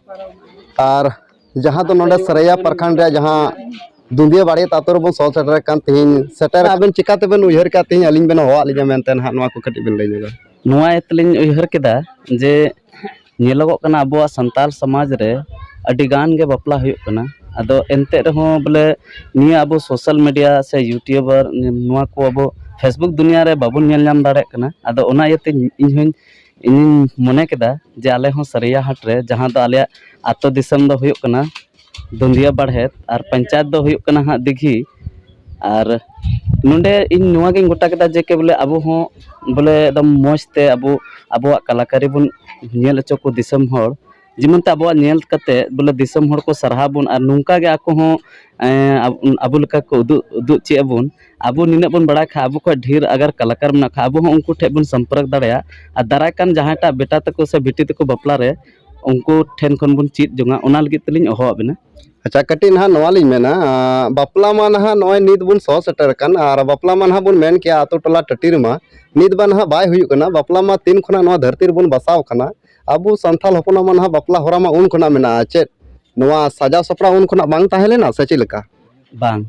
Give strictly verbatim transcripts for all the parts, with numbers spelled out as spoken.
ᱟᱨ ᱡᱟᱦᱟᱸ ᱫᱚ ᱱᱚᱰᱮ ᱥᱟᱹᱨᱟᱹᱭᱟ ᱯᱨᱚᱠᱷᱚᱸᱰ ᱨᱮᱭᱟᱜ ᱡᱟᱦᱟᱸ ᱫᱩᱸᱫᱤᱭᱟᱹ ᱵᱟᱲᱮᱛ ᱟᱛᱳ ᱨᱮᱵᱚᱱ ᱥᱚᱦᱚᱨ ᱥᱮᱴᱮᱨ ᱟᱠᱟᱱ, ᱛᱮᱦᱮᱧ ᱥᱮᱴᱮᱨ ᱟᱵᱮᱱ ᱪᱤᱠᱟ ᱛᱮᱵᱮᱱ ᱩᱭᱦᱟᱹᱨ ᱠᱮᱫᱼᱟ ᱛᱮᱦᱮᱧ ᱟᱹᱞᱤᱧ ᱵᱮᱱ ᱦᱚᱦᱚᱣᱟᱜ ᱞᱤᱧᱟ ᱢᱮᱱᱛᱮ ᱱᱟᱦᱟᱜ, ᱱᱚᱣᱟ ᱠᱚ ᱠᱟᱹᱴᱤᱡ ᱵᱮᱱ ᱞᱟᱹᱭ ᱧᱚᱜᱟ? ᱱᱚᱣᱟ ᱤᱭᱟᱹ ᱛᱮᱞᱤᱧ ᱩᱭᱦᱟᱹᱨ ᱠᱮᱫᱟ ᱡᱮ ᱧᱮᱞᱚᱜᱚᱜ ᱠᱟᱱᱟ ᱟᱵᱚᱣᱟᱜ ᱥᱟᱱᱛᱟᱲ ᱥᱚᱢᱟᱡᱽ ᱨᱮ ᱟᱹᱰᱤ ᱜᱟᱱ ᱜᱮ ᱵᱟᱯᱞᱟ ᱦᱩᱭᱩᱜ ᱠᱟᱱᱟ᱾ ᱟᱫᱚ ᱮᱱᱛᱮ ᱨᱮᱦᱚᱸ ᱵᱚᱞᱮ ᱱᱤᱭᱟᱹ ᱟᱵᱚ social media ᱥᱮ YouTuber ᱱᱚᱣᱟ ᱠᱚ ᱟᱵᱚ Facebook ᱫᱩᱱᱤᱭᱟᱹ ᱨᱮ ᱵᱟᱵᱚᱱ ᱧᱮᱞ ᱧᱟᱢ ᱫᱟᱲᱮᱭᱟᱜ ᱠᱟᱱᱟ᱾ ᱟᱫᱚ ᱚᱱᱟ ᱤᱭᱟᱹᱛᱮ ᱤᱧ ᱦᱚᱸᱧ, ᱤᱧᱤᱧ ᱢᱚᱱᱮ ᱠᱮᱫᱟ ᱡᱮ ᱟᱞᱮ ᱦᱚᱸ ᱥᱟᱹᱨᱤᱭᱟ ᱦᱟᱴ ᱨᱮ, ᱡᱟᱦᱟᱸ ᱫᱚ ᱟᱞᱮᱭᱟᱜ ᱟᱹᱛᱩ ᱫᱤᱥᱚᱢ ᱫᱚ ᱦᱩᱭᱩᱜ ᱠᱟᱱᱟ ᱫᱩᱸᱫᱤᱭᱟ ᱵᱟᱲᱦᱮᱛ ᱟᱨ ᱯᱚᱧᱪᱟᱭᱮᱛ ᱫᱚ ᱦᱩᱭᱩᱜ ᱠᱟᱱᱟ ᱦᱟᱸᱜ ᱫᱤᱜᱷᱤ᱾ ᱟᱨ ᱱᱚᱰᱮ ᱤᱧ ᱱᱚᱣᱟ ᱜᱤᱧ ᱜᱚᱴᱟ ᱠᱮᱫᱟ ᱡᱮ ᱠᱮ ᱵᱚᱞᱮ ᱟᱵᱚ ᱦᱚᱸ ᱵᱚᱞᱮ ᱮᱠᱫᱚᱢ ᱢᱚᱡᱽ ᱛᱮ ᱟᱵᱚ ᱟᱵᱚᱣᱟᱜ ᱠᱟᱞᱟᱠᱟᱨᱤ ᱵᱚᱱ ᱧᱮᱞ ᱦᱚᱪᱚ ᱠᱚ ᱫᱤᱥᱚᱢ ᱦᱚᱲ, ᱡᱮᱢᱚᱱ ᱛᱮ ᱟᱵᱚᱣᱟᱜ ᱧᱮᱞ ᱠᱟᱛᱮ ᱵᱚᱞᱮ ᱫᱤᱥᱚᱢ ᱦᱚᱲ ᱠᱚ ᱥᱟᱨᱦᱟᱣ ᱵᱚᱱ ᱟᱨ ᱱᱚᱝᱠᱟ ᱜᱮ ᱟᱠᱚ ᱦᱚᱸ, ᱮᱸ, ᱟᱵ-, ᱟᱵᱚ ᱞᱮᱠᱟ ᱠᱚ ᱩᱫᱩᱜ, ᱩᱫᱩᱜ ᱪᱮᱫ ᱟᱵᱚᱱ᱾ ᱟᱵᱚ ᱱᱤᱱᱟᱹᱜ ᱵᱚᱱ ᱵᱟᱲᱟᱭ ᱠᱷᱟᱡ, ᱟᱵᱚ ᱠᱷᱚᱡ ᱰᱷᱮᱨ ᱟᱜᱟᱨ ᱠᱟᱞᱟᱠᱟᱨ ᱢᱮᱱᱟᱜ ᱠᱷᱟᱡ, ᱟᱵᱚ ᱦᱚᱸ ᱩᱱᱠᱩ ᱴᱷᱮᱡ ᱵᱚᱱ ᱥᱚᱢᱯᱚᱨᱠ ᱫᱟᱲᱮᱭᱟᱜᱼᱟ᱾ ᱟᱨ ᱫᱟᱨᱟᱭ ᱠᱟᱱ ᱡᱟᱦᱟᱸᱭᱴᱟᱜ ᱵᱮᱴᱟ ᱛᱟᱠᱚ ᱥᱮ ᱵᱤᱴᱤ ᱛᱟᱠᱚ ᱵᱟᱯᱞᱟ ᱨᱮ ᱩᱱᱠᱩ ᱴᱷᱮᱱ ᱠᱷᱚᱱ ᱵᱚᱱ ᱪᱮᱫ ᱡᱚᱝᱟ, ᱚᱱᱟ ᱞᱟᱹᱜᱤᱫ ᱛᱮᱞᱤᱧ ᱦᱚᱦᱚᱣᱟᱫ ᱵᱮᱱᱟ᱾ ᱟᱪᱪᱷᱟ, ᱠᱟᱹᱴᱤᱡ ᱱᱟᱦᱟᱜ ᱱᱚᱣᱟ ᱞᱤᱧ ᱢᱮᱱᱟ, ᱟᱸ, ᱵᱟᱯᱞᱟ ᱢᱟ ᱱᱟᱦᱟᱜ ᱱᱚᱜᱼᱚᱭ ᱱᱤᱛ ᱵᱚᱱ ᱥᱚᱦᱚᱨ ᱥᱮᱴᱮᱨ ᱟᱠᱟᱱ, ᱟᱨ ᱵᱟᱯᱞᱟ ᱢᱟ ᱱᱟᱦᱟᱜ ᱵᱚᱱ ᱢᱮᱱ ᱠᱮᱜᱼᱟ ᱟᱛᱳ ᱴᱚᱞᱟ ᱴᱟᱹᱴᱤ ᱨᱮᱢᱟ ᱱᱤᱛ ᱵᱟ ᱱᱟᱦᱟᱜ ᱵᱟᱭ ᱦᱩᱭᱩᱜ ᱠᱟᱱᱟ᱾ ᱵᱟᱯᱞᱟ ᱢᱟ ᱛᱤᱱ ᱠᱷᱚᱱᱟᱜ ᱱᱚᱣᱟ ᱫᱷᱟᱹᱨᱛᱤ ᱨᱮᱵᱚᱱ ᱵᱟᱥᱟᱣ ᱠᱟᱱᱟ, ᱟᱵᱚ ᱥᱟᱱᱛᱟᱲ ᱦᱚᱯᱚᱱᱟᱜ ᱢᱟ ᱱᱟᱦᱟᱜ ᱵᱟᱯᱞᱟ ᱦᱚᱨᱟ ᱢᱟ ᱩᱱ ᱠᱷᱚᱱᱟᱜ ᱢᱮᱱᱟᱜᱼᱟ᱾ ᱪᱮᱫ ᱱᱚᱣᱟ ᱥᱟᱡᱟᱣ ᱥᱟᱯᱲᱟᱣ ᱩᱱ ᱠᱷᱚᱱᱟᱜ ᱵᱟᱝ ᱛᱟᱦᱮᱸ ᱞᱮᱱᱟ ᱥᱮ ᱪᱮᱫ ᱞᱮᱠᱟ? ᱵᱟᱝ,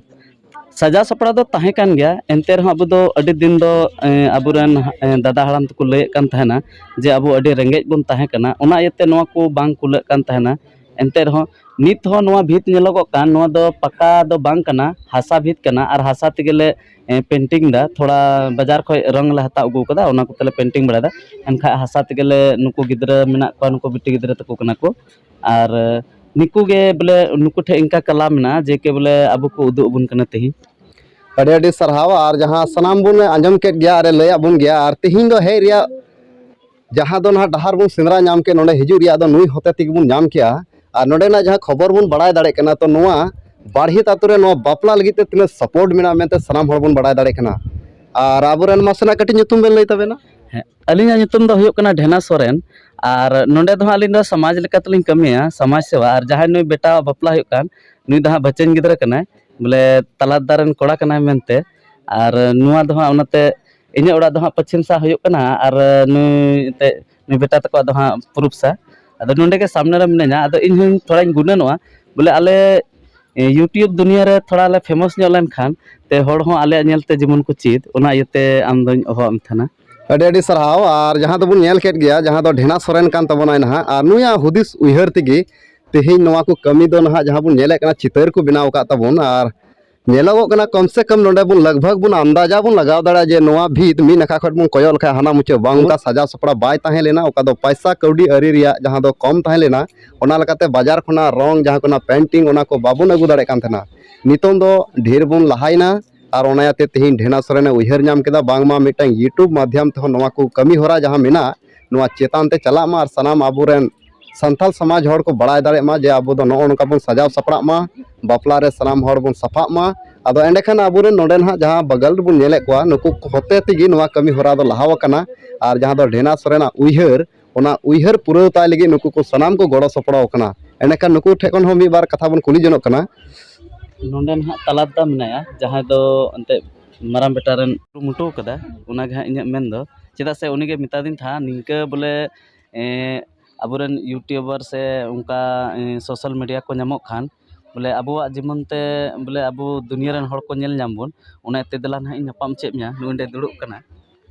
ᱥᱟᱡᱟᱣ ᱥᱟᱯᱲᱟᱣ ᱫᱚ ᱛᱟᱦᱮᱸ ᱠᱟᱱ ᱜᱮᱭᱟ, ᱮᱱᱛᱮ ᱨᱮᱦᱚᱸ ᱟᱵᱚ ᱫᱚ ᱟᱹᱰᱤ ᱫᱤᱱ ᱫᱚ, ᱮᱸ, ᱟᱵᱚᱨᱮᱱ, ᱮᱸ, ᱫᱟᱫᱟ ᱦᱟᱲᱟᱢ ᱛᱟᱠᱚ ᱞᱟᱹᱭᱮᱫ ᱠᱟᱱ ᱛᱟᱦᱮᱱᱟ ᱡᱮ ᱟᱵᱚ ᱟᱹᱰᱤ ᱨᱮᱸᱜᱮᱡ ᱵᱚᱱ ᱛᱟᱦᱮᱸ ᱠᱟᱱᱟ, ᱚᱱᱟ ᱤᱭᱟᱹᱛᱮ ᱱᱚᱣᱟ ᱠᱚ ᱵᱟᱝ ᱠᱩᱞᱟᱹᱜ ᱠᱟᱱ ᱛᱟᱦᱮᱱᱟ᱾ ᱮᱱᱛᱮ ᱨᱮᱦᱚᱸ ᱱᱤᱛ ᱦᱚᱸ ᱱᱚᱣᱟ ᱵᱷᱤᱛ ᱧᱮᱞᱚᱜᱚᱜ ᱠᱟᱱ, ᱱᱚᱣᱟ ᱫᱚ ᱯᱟᱠᱟ ᱫᱚ ᱵᱟᱝ ᱠᱟᱱᱟ, ᱦᱟᱥᱟ ᱵᱷᱤᱛ ᱠᱟᱱᱟ ᱟᱨ ᱦᱟᱥᱟ ᱛᱮᱜᱮ ᱞᱮ, ᱮᱸ, painting ᱫᱟ᱾ ᱛᱷᱚᱲᱟ ᱵᱟᱡᱟᱨ ᱠᱷᱚᱡ ᱨᱚᱝ ᱞᱮ ᱦᱟᱛᱟᱣ ᱟᱹᱜᱩ ᱠᱟᱫᱟ, ᱚᱱᱟ ᱠᱚᱛᱮ ᱞᱮ painting ᱵᱟᱲᱟᱭᱮᱫᱟ᱾ ᱮᱱᱠᱷᱟᱡ ᱦᱟᱥᱟ ᱛᱮᱜᱮ ᱞᱮ, ᱱᱩᱠᱩ ᱜᱤᱫᱽᱨᱟᱹ ᱢᱮᱱᱟᱜ ᱠᱚᱣᱟ, ᱱᱩᱠᱩ ᱵᱤᱴᱤ ᱜᱤᱫᱽᱨᱟᱹ ᱛᱟᱠᱚ ᱠᱟᱱᱟ ᱠᱚ, ᱟᱨ ᱱᱩᱠᱩ ᱜᱮ ᱵᱚᱞᱮ ᱱᱩᱠᱩ ᱴᱷᱮᱡ ᱤᱱᱠᱟ ᱠᱟᱞᱟ ᱢᱮᱱᱟᱜᱼᱟ ᱡᱮ ᱠᱮ ᱵᱚᱞᱮ ᱟᱵᱚ ᱠᱚ ᱩᱫᱩᱜ ᱟᱵᱚᱱ ᱠᱟᱱᱟ ᱛᱮᱦᱮᱧ᱾ ᱟᱹᱰᱤ ᱟᱹᱰᱤ ᱥᱟᱨᱦᱟᱣ᱾ ᱟᱨ ᱡᱟᱦᱟᱸ ᱥᱟᱱᱟᱢ ᱵᱚᱱ ᱟᱸᱡᱚᱢ ᱠᱮᱫ ᱜᱮᱭᱟ ᱟᱨᱮ ᱞᱟᱹᱭᱟᱫ ᱵᱚᱱ ᱜᱮᱭᱟ, ᱟᱨ ᱛᱮᱦᱮᱧ ᱫᱚ ᱦᱮᱡ ᱨᱮᱭᱟᱜ ᱡᱟᱦᱟᱸ ᱫᱚ ᱱᱟᱦᱟᱜ ᱰᱟᱦᱟᱨ ᱵᱚᱱ ᱥᱮᱸᱫᱽᱨᱟ ᱧᱟᱢ ᱠᱮᱫ, ᱱᱚᱰᱮ ᱦᱤᱡᱩᱜ ᱨᱮᱭᱟᱜ ᱫᱚ ᱱᱩᱭ ᱦᱚᱛᱮ ᱛᱮᱜᱮ ᱵᱚᱱ ᱧᱟᱢ ᱠᱮᱜᱼᱟ᱾ ᱟᱨ ᱱᱚᱰᱮᱱᱟᱜ ᱡᱟᱦᱟᱸ ᱠᱷᱚᱵᱚᱨ ᱵᱚᱱ ᱵᱟᱲᱟᱭ ᱫᱟᱲᱮᱭᱟᱜ ᱠᱟᱱᱟ, ᱛᱚ ᱱᱚᱣᱟ ᱵᱟᱲᱦᱤᱛ ᱟᱛᱳ ᱨᱮ ᱱᱚᱣᱟ ᱵᱟᱯᱞᱟ ᱞᱟᱹᱜᱤᱫ ᱛᱮ ᱛᱤᱱᱟᱹᱜ support ᱢᱮᱱᱟᱜᱼᱟ ᱢᱮᱱᱛᱮ ᱥᱟᱱᱟᱢ ᱦᱚᱲ ᱵᱚᱱ ᱵᱟᱲᱟᱭ ᱫᱟᱲᱮᱭᱟᱜ ᱠᱟᱱᱟ᱾ ᱟᱨ ᱟᱵᱚᱨᱮᱱ ᱢᱟᱥᱮᱱᱟᱜ ᱠᱟᱹᱴᱤᱡ ᱧᱩᱛᱩᱢ ᱵᱮᱱ ᱞᱟᱹᱭ ᱛᱟᱵᱮᱱᱟ? ᱦᱮᱸ, ᱟᱹᱞᱤᱧᱟᱜ ᱧᱩᱛᱩᱢ ᱫᱚ ᱦᱩᱭᱩᱜ ᱠᱟᱱᱟ ᱰᱷᱮᱱᱟ ᱥᱚᱨᱮᱱ᱾ ᱟᱨ ᱱᱚᱰᱮ ᱫᱚ ᱦᱟᱸᱜ ᱟᱹᱞᱤᱧ ᱫᱚ ᱥᱚᱢᱟᱡᱽ ᱞᱮᱠᱟ ᱛᱮᱞᱤᱧ ᱠᱟᱹᱢᱤᱭᱟ, ᱥᱚᱢᱟᱡᱽ ᱥᱮᱵᱟ᱾ ᱟᱨ ᱡᱟᱦᱟᱸᱭ ᱱᱩᱭ ᱵᱮᱴᱟᱣᱟᱜ ᱵᱟᱯᱞᱟ ᱦᱩᱭᱩᱜ ᱠᱟᱱ, ᱱᱩᱭ ᱫᱚ ᱦᱟᱸᱜ ᱵᱷᱟᱪᱟᱹᱧ ᱜᱤᱫᱽᱨᱟᱹ ᱠᱟᱱᱟᱭ, ᱵᱚᱞᱮ ᱛᱟᱞᱟ ᱫᱟᱨ ᱨᱮᱱ ᱠᱚᱲᱟ ᱠᱟᱱᱟᱭ ᱢᱮᱱᱛᱮ᱾ ᱟᱨ ᱱᱚᱣᱟ ᱫᱚ ᱦᱟᱸᱜ ᱚᱱᱟᱛᱮ ᱤᱧᱟᱹᱜ ᱚᱲᱟᱜ ᱫᱚ ᱦᱟᱸᱜ ᱯᱚᱪᱷᱤᱢ ᱥᱟ ᱦᱩᱭᱩᱜ ᱠᱟᱱᱟ, ᱟᱨ ᱱᱩᱭ ᱮᱱᱛᱮᱫ ᱱᱩᱭ ᱵᱮᱴᱟ ᱛᱟᱠᱚᱣᱟᱜ ᱫᱚ ᱦᱟᱸᱜ ᱯᱩᱨᱩᱵ ᱥᱟ᱾ ᱟᱫᱚ ᱱᱚᱰᱮ ᱜᱮ ᱥᱟᱢᱱᱮ ᱨᱮ ᱢᱤᱱᱟᱹᱧᱟ, ᱟᱫᱚ ᱤᱧ ᱦᱚᱸ ᱛᱷᱚᱲᱟᱧ ᱜᱩᱱᱟᱹᱱᱚᱜᱼᱟ, ᱵᱚᱞᱮ ᱟᱞᱮ, ᱮ, YouTube ᱫᱩᱱᱤᱭᱟᱹ ᱨᱮ ᱛᱷᱚᱲᱟ ᱞᱮ famous ᱧᱚᱜ ᱞᱮᱱᱠᱷᱟᱱ ᱛᱮ ᱦᱚᱲ ᱦᱚᱸ ᱟᱞᱮᱭᱟᱜ ᱧᱮᱞᱛᱮ ᱡᱮᱢᱚᱱ ᱠᱚ ᱪᱮᱫ, ᱚᱱᱟ ᱤᱭᱟᱹᱛᱮ ᱟᱢ ᱫᱚᱧ ᱦᱚᱦᱚᱣᱟᱫ ᱢᱮ ᱛᱟᱦᱮᱱᱟ᱾ ᱟᱹᱰᱤ ᱟᱹᱰᱤ ᱥᱟᱨᱦᱟᱣ᱾ ᱟᱨ ᱡᱟᱦᱟᱸ ᱫᱚᱵᱚᱱ ᱧᱮᱞ ᱠᱮᱫ ᱜᱮᱭᱟ, ᱡᱟᱦᱟᱸ ᱫᱚ ᱰᱷᱮᱱᱟ ᱥᱚᱨᱮᱱ ᱠᱟᱱ ᱛᱟᱵᱚᱱᱟᱭ ᱱᱟᱦᱟᱜ, ᱟᱨ ᱱᱩᱭᱟᱜ ᱦᱩᱫᱤᱥ ᱩᱭᱦᱟᱹᱨ ᱛᱮᱜᱮ ᱛᱮᱦᱮᱧ ᱱᱚᱣᱟ ᱠᱚ ᱠᱟᱹᱢᱤ ᱫᱚ ᱱᱟᱦᱟᱜ ᱡᱟᱦᱟᱸ ᱵᱚᱱ ᱧᱮᱞᱮᱫ ᱠᱟᱱᱟ, ᱪᱤᱛᱟᱹᱨ ᱠᱚ ᱵᱮᱱᱟᱣ ᱟᱠᱟᱫ ᱛᱟᱵᱚᱱ, ᱟᱨ ᱧᱮᱞᱚᱜᱚᱜ ᱠᱟᱱᱟ ᱠᱚᱢ ᱥᱮ ᱠᱚᱢ ᱱᱚᱰᱮ ᱵᱚᱱ ᱞᱟᱜᱽ ᱵᱷᱟᱜᱽ ᱵᱚᱱ ᱟᱱᱫᱟᱡᱟ ᱵᱚᱱ ᱞᱟᱜᱟᱣ ᱫᱟᱲᱮᱭᱟᱜᱼᱟ ᱡᱮ ᱱᱚᱣᱟ ᱵᱷᱤᱛ ᱢᱤᱫ ᱱᱟᱠᱷᱟ ᱠᱷᱚᱱ ᱵᱚᱱ ᱠᱚᱭᱚᱜ ᱞᱮᱠᱷᱟᱱ ᱦᱟᱱᱟ ᱢᱩᱪᱟᱹᱫ ᱵᱟᱝ, ᱚᱱᱠᱟ ᱥᱟᱡᱟᱣ ᱥᱟᱯᱲᱟᱣ ᱵᱟᱭ ᱛᱟᱦᱮᱸ ᱞᱮᱱᱟ, ᱚᱠᱟ ᱫᱚ ᱯᱟᱭᱥᱟ ᱠᱟᱹᱣᱰᱤ ᱟᱹᱨᱤ ᱨᱮᱭᱟᱜ ᱡᱟᱦᱟᱸ ᱫᱚ ᱠᱚᱢ ᱛᱟᱦᱮᱸ ᱞᱮᱱᱟ, ᱚᱱᱟ ᱞᱮᱠᱟᱛᱮ ᱵᱟᱡᱟᱨ ᱠᱷᱚᱱᱟᱜ ᱨᱚᱝ ᱡᱟᱦᱟᱸ ᱠᱟᱱᱟ painting ᱚᱱᱟ ᱠᱚ ᱵᱟᱵᱚᱱ ᱟᱹᱜᱩ ᱫᱟᱲᱮᱭᱟᱜ ᱠᱟᱱ ᱛᱟᱦᱮᱱᱟ᱾ ᱱᱤᱛᱚᱝ ᱫᱚ ᱰᱷᱮᱨ ᱵᱚᱱ ᱞᱟᱦᱟᱭᱮᱱᱟ, ᱟᱨ ᱚᱱᱟ ᱤᱭᱟᱹᱛᱮ ᱛᱮᱦᱮᱧ ᱰᱷᱮᱱᱟ ᱥᱚᱨᱮᱱᱮ ᱩᱭᱦᱟᱹᱨ ᱧᱟᱢ ᱠᱮᱫᱟ ᱵᱟᱝᱢᱟ ᱢᱤᱫᱴᱟᱝ YouTube ᱢᱟᱫᱽᱫᱷᱚᱢ ᱛᱮᱦᱚᱸ ᱱᱚᱣᱟ ᱠᱚ ᱠᱟᱹᱢᱤ ᱦᱚᱨᱟ ᱡᱟᱦᱟᱸ ᱢᱮᱱᱟᱜ ᱱᱚᱣᱟ ᱪᱮᱛᱟᱱ ᱛᱮ ᱪᱟᱞᱟᱜ ᱢᱟ, ᱟᱨ ᱥᱟᱱᱟᱢ ᱟᱵᱚᱨᱮᱱ ᱥᱟᱱᱛᱟᱲ ᱥᱚᱢᱟᱡᱽ ᱦᱚᱲ ᱠᱚ ᱵᱟᱲᱟᱭ ᱫᱟᱲᱮᱭᱟᱜ ᱢᱟ ᱡᱮ ᱟᱵᱚ ᱫᱚ ᱱᱚᱜᱼᱚ ᱱᱚᱝᱠᱟ ᱵᱚᱱ ᱥᱟᱡᱟᱣ ᱥᱟᱯᱲᱟᱜ ᱢᱟ, ᱵᱟᱯᱞᱟ ᱨᱮ ᱥᱟᱱᱟᱢ ᱦᱚᱲ ᱵᱚᱱ ᱥᱟᱯᱷᱟᱜ ᱢᱟ᱾ ᱟᱫᱚ ᱮᱸᱰᱮᱠᱷᱟᱱ ᱟᱵᱚᱨᱮᱱ ᱱᱚᱰᱮ ᱱᱟᱦᱟᱜ ᱡᱟᱦᱟᱸ ᱵᱟᱜᱟᱞ ᱨᱮᱵᱚᱱ ᱧᱮᱞᱮᱫ ᱠᱚᱣᱟ, ᱱᱩᱠᱩ ᱦᱚᱛᱮ ᱛᱮᱜᱮ ᱱᱚᱣᱟ ᱠᱟᱹᱢᱤ ᱦᱚᱨᱟ ᱫᱚ ᱞᱟᱦᱟᱣ ᱟᱠᱟᱱᱟ᱾ ᱟᱨ ᱡᱟᱦᱟᱸ ᱫᱚ ᱰᱷᱮᱱᱟ ᱥᱚᱨᱮᱱᱟᱜ ᱩᱭᱦᱟᱹᱨ, ᱚᱱᱟ ᱩᱭᱦᱟᱹᱨ ᱯᱩᱨᱟᱹᱣ ᱛᱟᱭ ᱞᱟᱹᱜᱤᱫ ᱱᱩᱠᱩ ᱠᱚ ᱥᱟᱱᱟᱢ ᱠᱚ ᱜᱚᱲᱚ ᱥᱚᱯᱚᱲᱚ ᱟᱠᱟᱱᱟ᱾ ᱮᱸᱰᱮᱠᱷᱟᱱ ᱱᱩᱠᱩ ᱴᱷᱮᱱ ᱠᱷᱚᱱ ᱦᱚᱸ ᱢᱤᱫ ᱵᱟᱨ ᱠᱟᱛᱷᱟ ᱵᱚᱱ ᱠᱩᱞᱤ ᱡᱚᱱᱚᱜ ᱠᱟᱱᱟ᱾ ᱱᱚᱰᱮ ᱱᱟᱦᱟᱜ ᱛᱟᱞᱟ ᱨᱮᱫᱚ ᱢᱮᱱᱟᱭᱟ, ᱡᱟᱦᱟᱸᱭ ᱫᱚ ᱮᱱᱛᱮᱫ ᱢᱟᱨᱟᱝ ᱵᱮᱴᱟ ᱨᱮᱱ ᱠᱩᱨᱩᱢᱩᱴᱩ ᱠᱟᱫᱟ, ᱚᱱᱟᱜᱮ ᱦᱟᱸᱜ ᱤᱧᱟᱹᱜ ᱢᱮᱱ ᱫᱚ᱾ ᱪᱮᱫᱟᱜ ᱥᱮ ᱩᱱᱤᱜᱮ ᱢᱮᱛᱟᱫᱤᱧ ᱛᱟᱦᱮᱸᱫ ᱱᱤᱝᱠᱟᱹ ᱵᱚᱞᱮ, ᱮᱸ, ᱟᱵᱚᱨᱮᱱ YouTuber ᱥᱮ ᱚᱱᱠᱟ, ᱮᱸ, social media ᱠᱚ ᱧᱟᱢᱚᱜ ᱠᱷᱟᱱ ᱵᱚᱞᱮ ᱟᱵᱚᱣᱟᱜ ᱡᱮᱢᱚᱱ ᱛᱮ ᱵᱚᱞᱮ ᱟᱵᱚ ᱫᱩᱱᱤᱭᱟᱹ ᱨᱮᱱ ᱦᱚᱲ ᱠᱚ ᱧᱮᱞ ᱧᱟᱢ ᱵᱚᱱ, ᱚᱱᱟ ᱤᱭᱟᱹᱛᱮ ᱫᱮᱞᱟ ᱱᱟᱦᱟᱜ ᱤᱧ ᱧᱟᱯᱟᱢ ᱦᱚᱪᱚᱭᱮᱫ ᱢᱮᱭᱟ, ᱱᱩᱭ ᱚᱸᱰᱮ ᱫᱩᱲᱩᱵ ᱠᱟᱱᱟ᱾